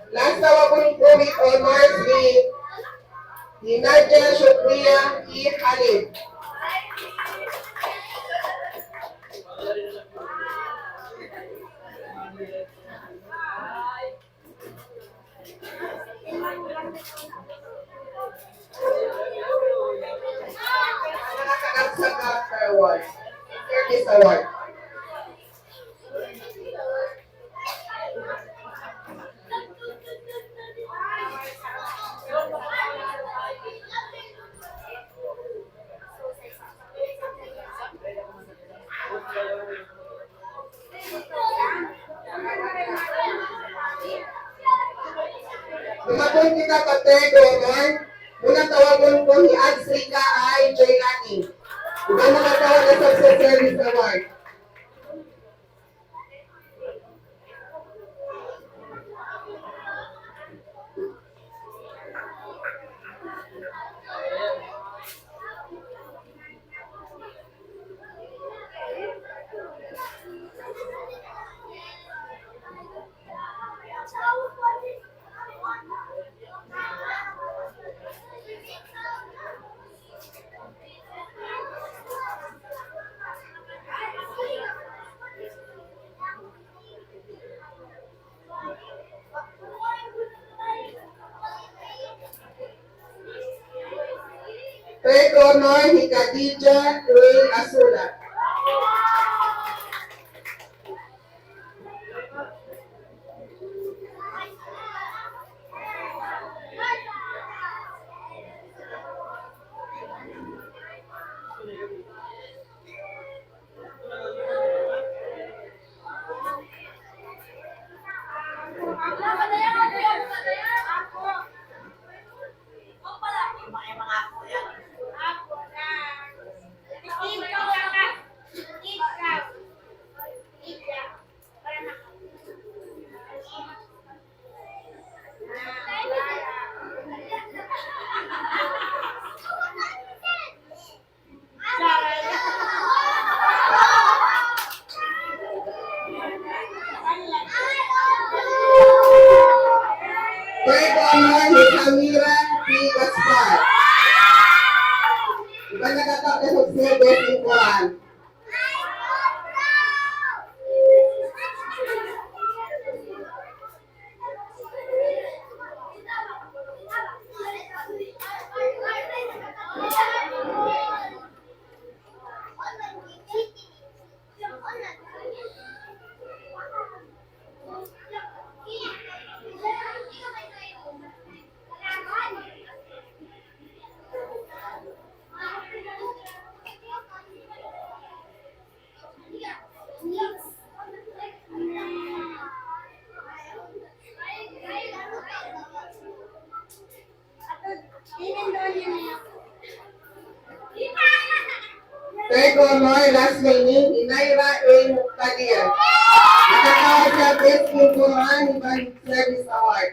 Last tawagun ku with honors hi, hi Nadia Shukriya E. Khalid. Sa Character Award. Service Award. Dumatung kita pa third honor, muna tawagun ku hi Azrika I. Jailani. Ikaw makatawag na sa Service Award. Third honor hi Khadija Ray Asula. Miran P. Gaspar. Iban nakatapos sa best in Quran. Third honor, last name, Inaira A. Muqtadir. Nakakawa' siya Best in Quran iban Service Award.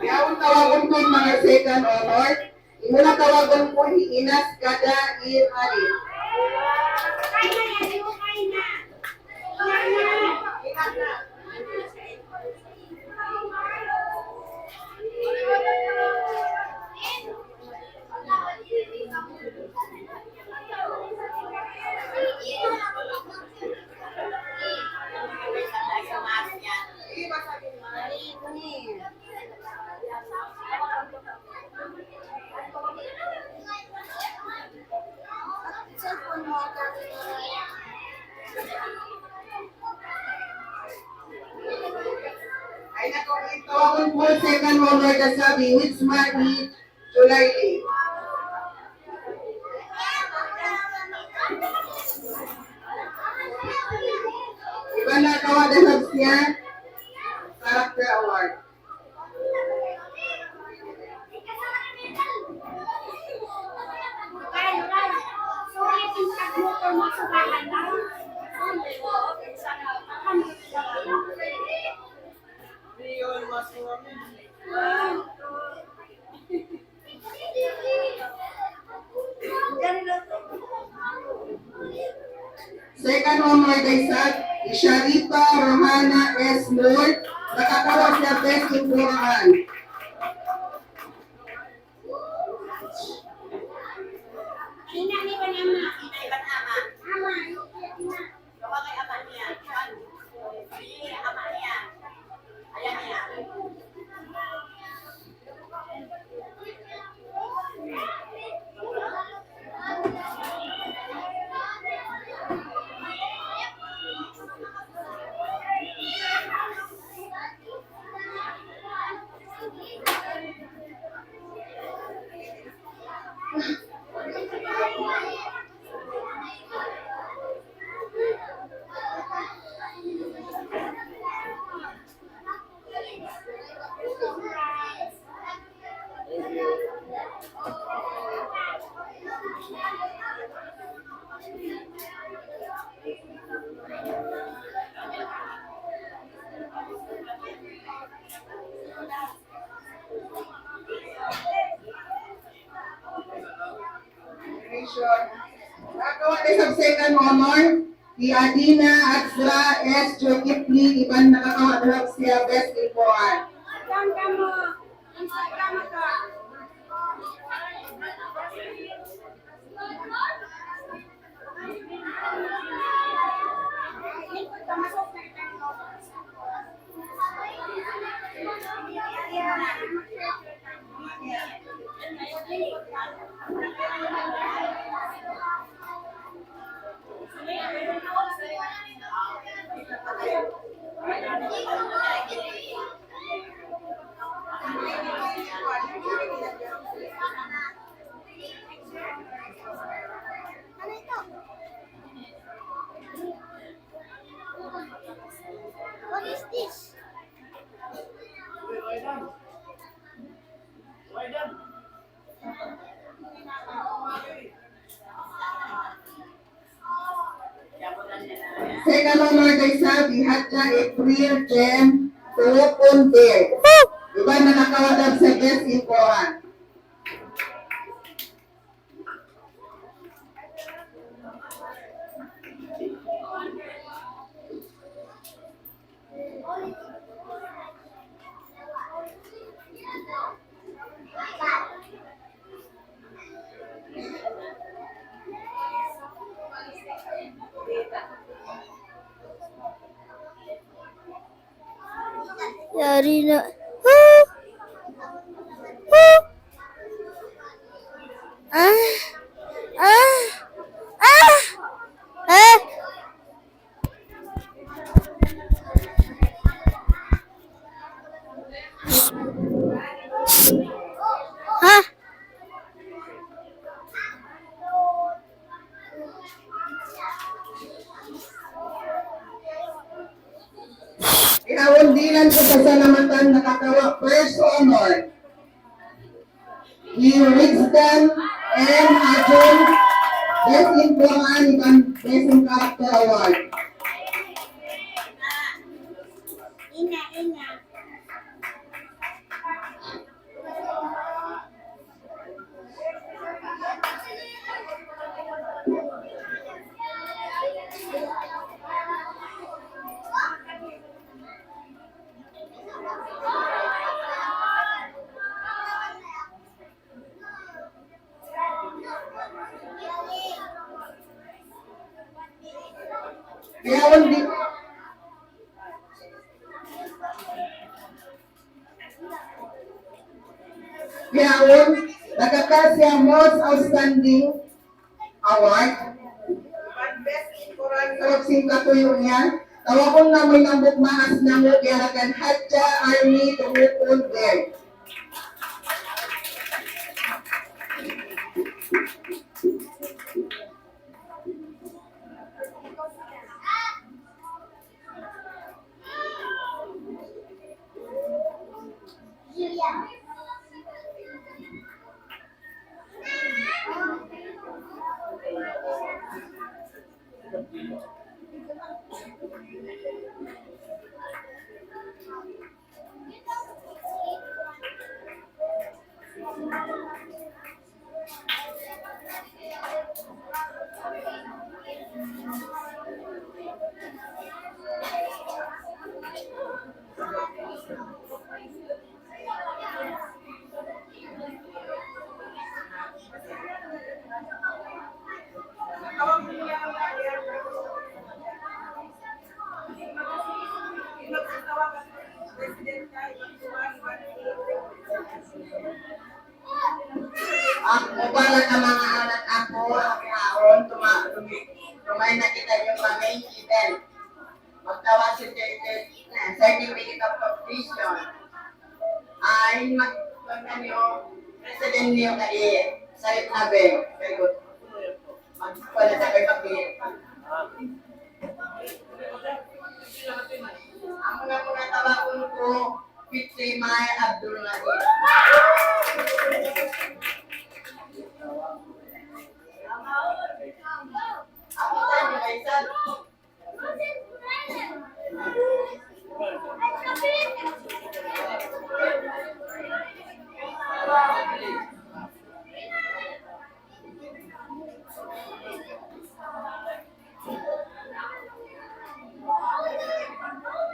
Yaun tawagun ku in manga second honor. In muna tawagun ku hi Inas Gada Ir Ali. Ay, nako, ito ang second honor kasabi, which man ni July. Iban nakawa' da isab siya Character Award. Second honor da isab, hi Sharifa Rohana S. Moore, nakakawa' siya Best in Quran. Ina iban ama. Ina iban ama. Ama. Gawa kay ama niya. Iban, iye, ama niya. Ayaw niya. Nakawa' da isab second honor, hi Adina Azra S. Jokipli, iban nakakawa' da isab siya Best in Quran. Ikaw, manga kaisabi, Hadja April Jem Tuwukun Del. Iban nakakawa' da sa best in Quran. Yari na. Huh! Huh! Ah! Ah! Ah! Ah! Ha? Bihaun dihilan ku pasalamatan nakakawa' first honor. Hi Rigsdan M Ajun, Best in Quran iban Best in Character Award. Bihaun di-, bihaun, nagkakasi ha most outstanding award. Sabab sin katuyu' niya, tawagun namu' in hambuuk mahas namu', diyaragan Hadja Army Tumukun Del. Aku bala' na manga anak aku, aku haun, tuma-, tumi-, tumay na kita yung pamangkin. Magtawa si Tete, na, certificate of completion. Ay, mag-, mag-, ano, president niyo kay Sarit Nabel. Very good. Mag-, wala na kayo mag-, Ang muna-muna tawagun ku, Fitri Mai Abdul Aziz. Ang muna-muna tawagun ku,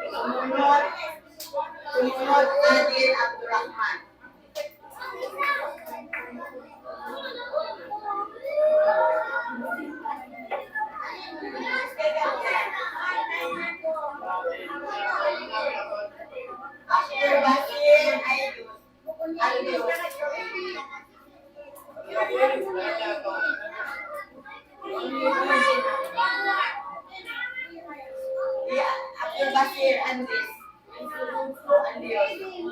Sumunod, sumunod, Adil Abdurrahman. Abdul Basir Aidus. Aidus. Ya, Abdul Basir Andis. Andis.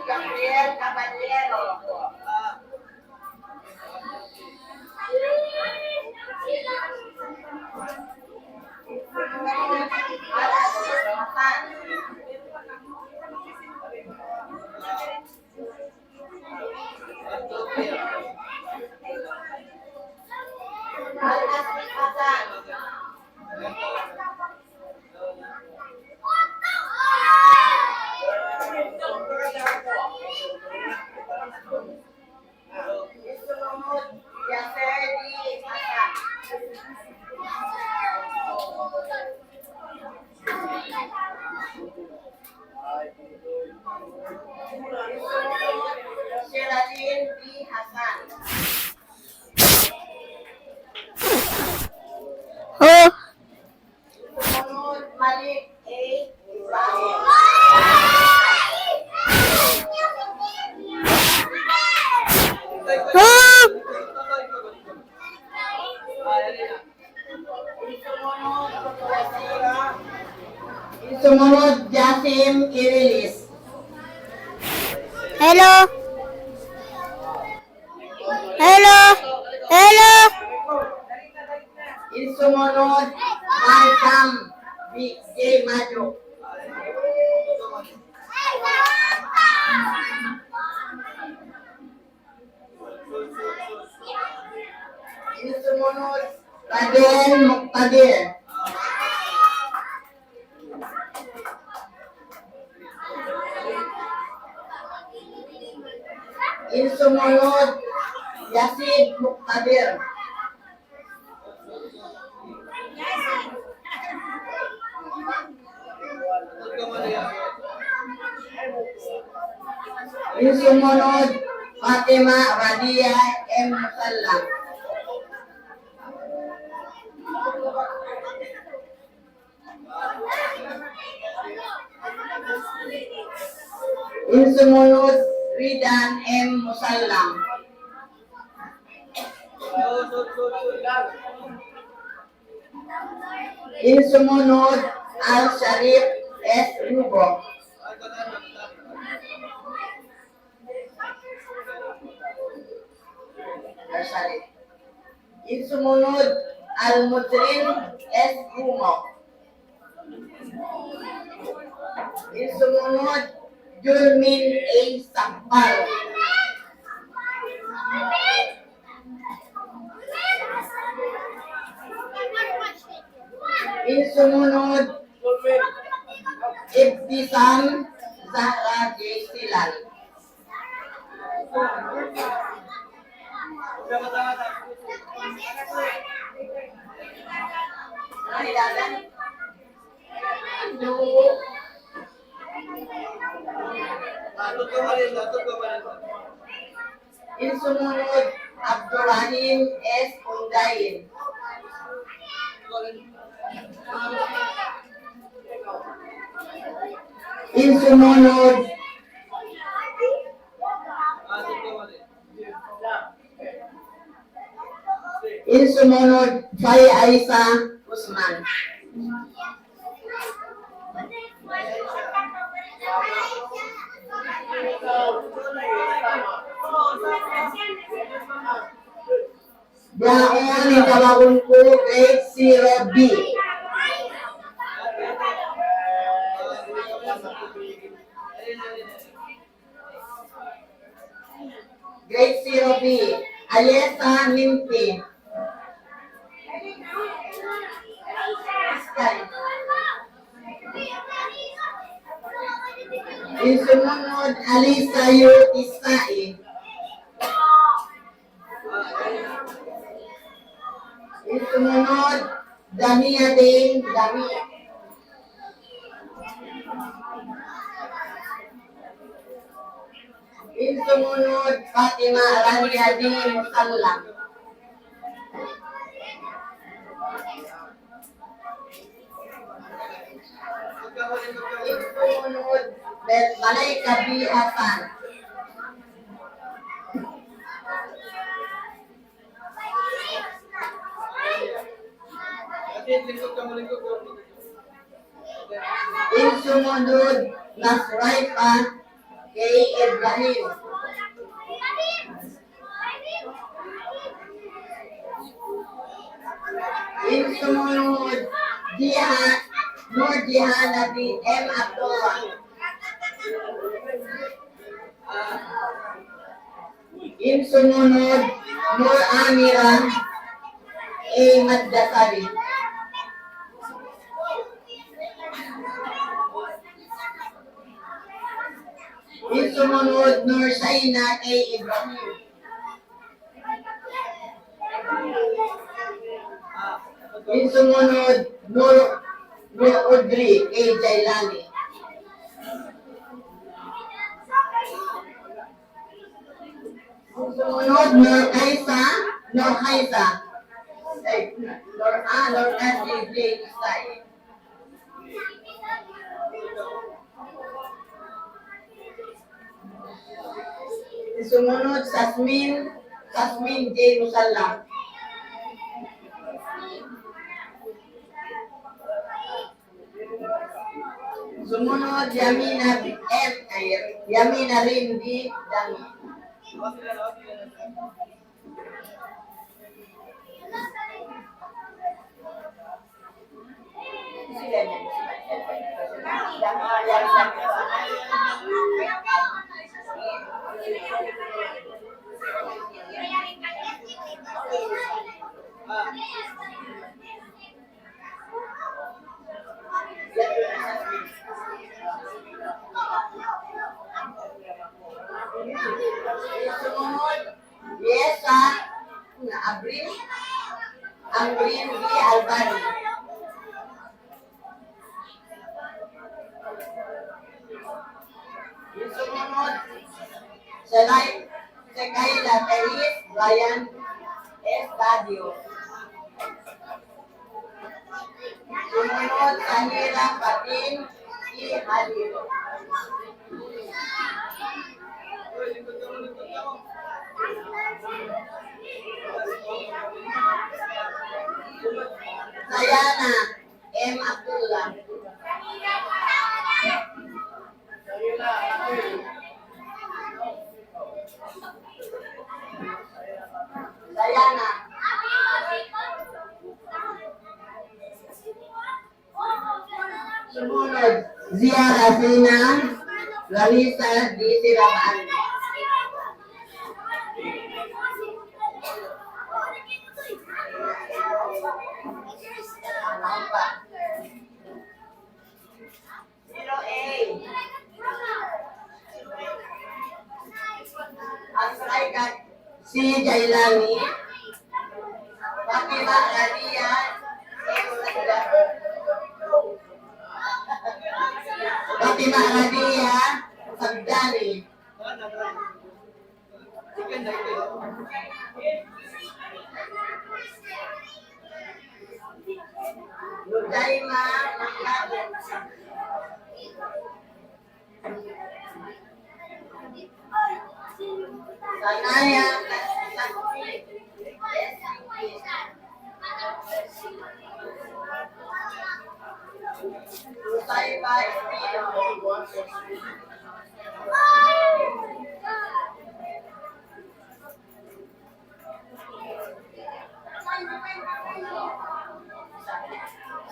Gabriel Caballero. Oh. In sumunud, Jasim Irilis. Hello. Hello. Hello. In sumunud, Malcolm B J Majuk. In sumunud, Fadel Muktadir. In sumunud, Yasid Muktadir. In sumunud, Fatima Radia M Musallam. In sumunud, Ridan M Musallam. In sumunud, Al Sharif S Rubo. Al Sharif. In sumunud, Al Mujrim S Rumo. In sumunud, Julmin A Sakbal. In sumunud, Ibtisam Zahra J Silal. In sumunud, Abdurrahim S Undain. In sumunud, in sumunud, Fay Aisa Usman. Bihaun in tawagun ku, grade zero B. Grade zero B, Alessa Mimpi. In sumunud, Alisa Yu Isai. In sumunud, Dania Ding Dami. In sumunud, Fatima Rania di Musallam. In sumunud, Malaika di Hasan. In sumunud, Nasraifa kay Ibrahim. In sumunud, Jiha-, Nur Jihana di M Abdullah. In sumunud, Nur Amira A Magdasari. In sumunud, Nur Shaina A Ibrahim. In sumunud, Nur, Nur Udri A Jailani. Sumunud, Nur Kaisa, Nur Kaisa. Eh, Nur, ah, Nur Kaisa J Isai. Sumunud, Sasmin, Sasmin J Musallam. Sumunud, Yamina M, ay, Yamina Rin di Dami. Yes, ah. Na, Abril. Abril di Albani. Sumunud, Salay, Sekaila Telis, Ryan Estadio. Sumunud, Sahira Fatin, I Halil. Sayana M Abdullah. Sayana. Sumunud, Zia Hasina, Larissa di Siraban. Zero A. Ang striker, si Jailani. Fatima Radia, M Sagdani. Fatima Radia, Sagdani. Nudaima, Sanaya, Nusayba, Espino.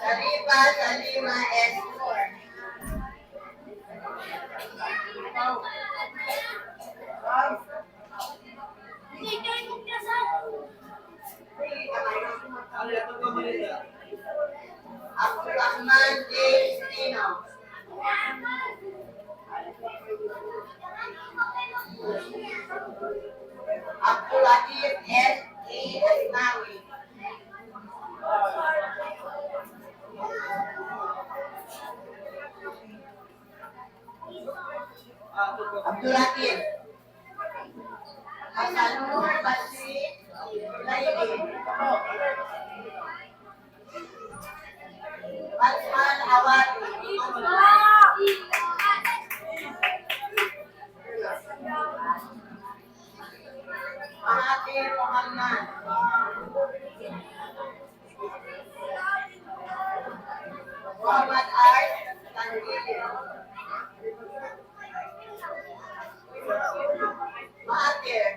Sharifa Salima S four. Abdul Rahman J Espino. Abdul Latif S A Asnawi. Abdul Latif. Hasanur Bashir Laili. Batman Awad. Mahathir Muhammad. Muhammad Arif Tanvir. Mahathir.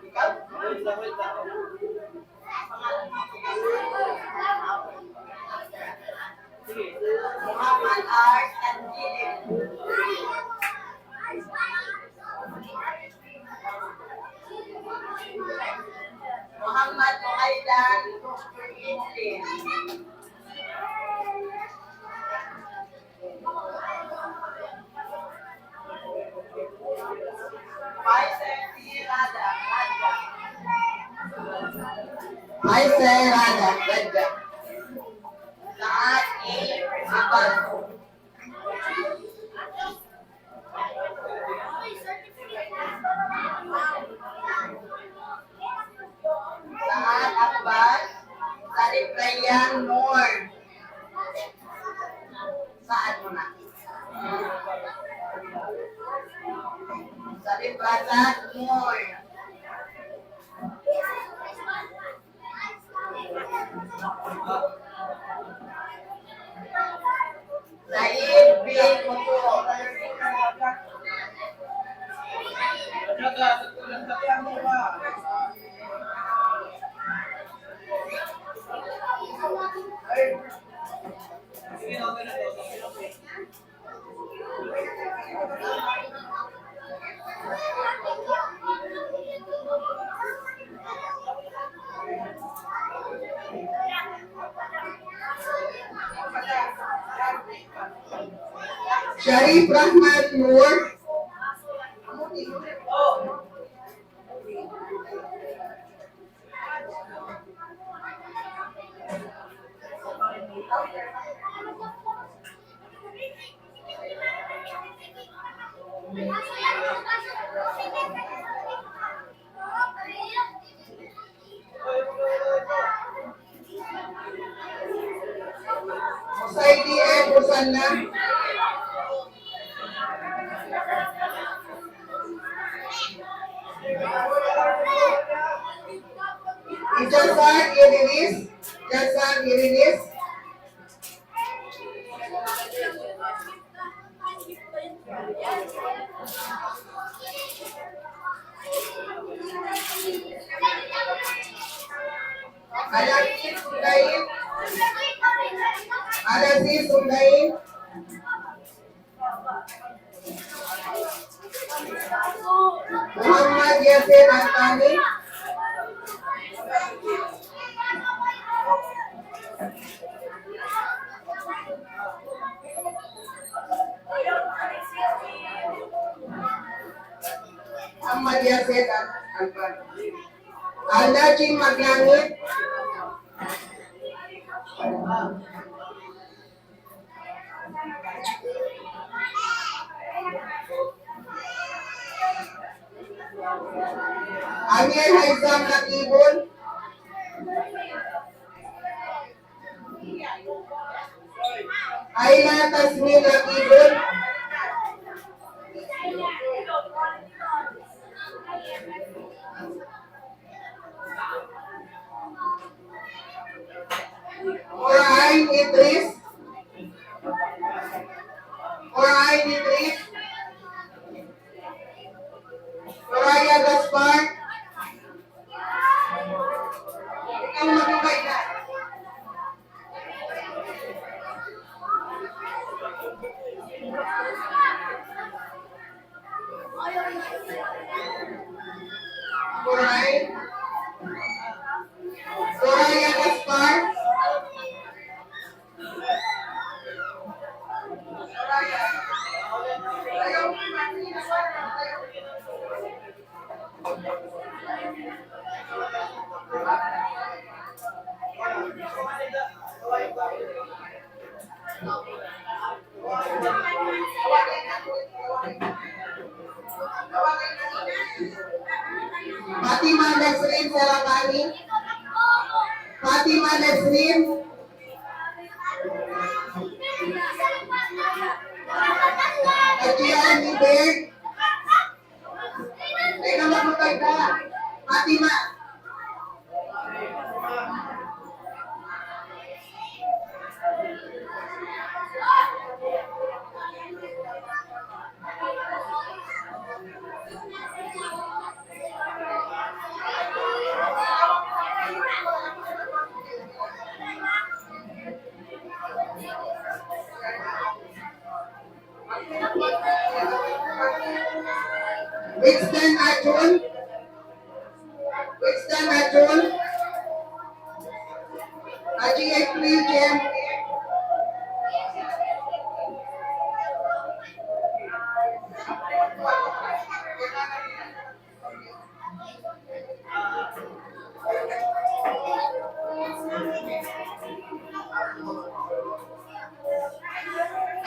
Ikaw? Muhammad Arif Tanvir. Muhammad Muhaidan Mukmin. Faisal Raja. Faisal Raja. Raja. Saad A. Abbas. Saad Abbas, Salib Rayyan Noor. Saad muna. Salib Razak Noor. Said bin Mutu. Sharif Rahman Noor. Saidi F. Musanna. Ijazah Idris. Ijazah Idris. Al-Aziz Sundain. Al-Aziz Sundain. Muhammad Yasir Al-Thani. Muhammad Yasir Al-Thani. Al-Najim Maglangit. Amir Haizam Nakibul. Aila Tasmin Nakibul. Orain Idris. Orain Idris. Soraya Gaspar. Ikaw, magkabay na. Soraya. Soraya Gaspar. Fatima Nasrin Sarabani. Fatima Nasrin. Adrian Ibig. Teka, mabutay ka. Fatima. Winston Ajun. Winston Ajun. Haji April Jem.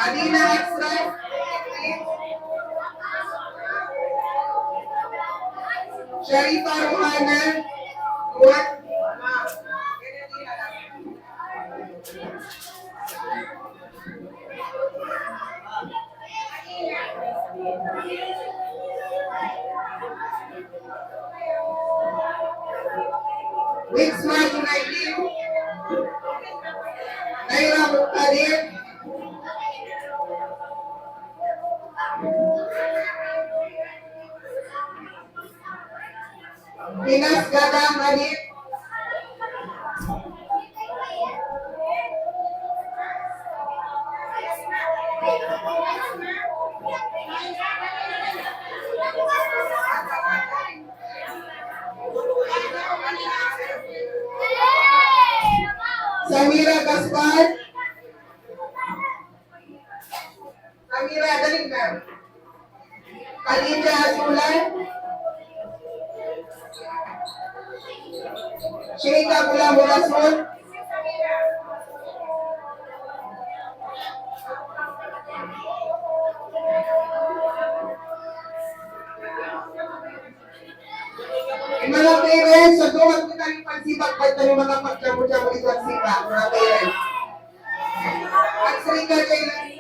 Adina Ashraf. Sharifa Ruhana. Kuat. Winsma Junaidi, Naira Muqtadir, Pinas Gadang Malik. Samira Gaspar. Samira, dali na. Khadija Asulan. Sheikha Ghulamur Rasul. In manga parents, sa' duwa kita in pagsipag, ba't tayo makapagjamu-jamu dito at sipa, manga parents? At Srika Jailani.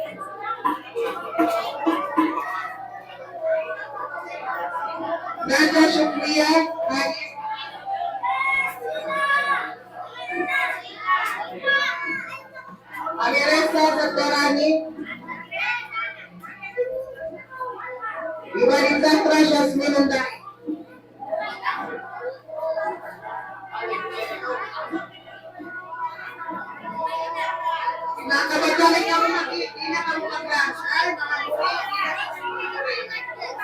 Nadia Shukriya, Haji. Amiresa Sadarani. Ibanin Zahra Jasmine Unday. Nakabalik kamu lagi, di na kamu mag-dance. Ay, mga mukhang, di na kamu mag-dance.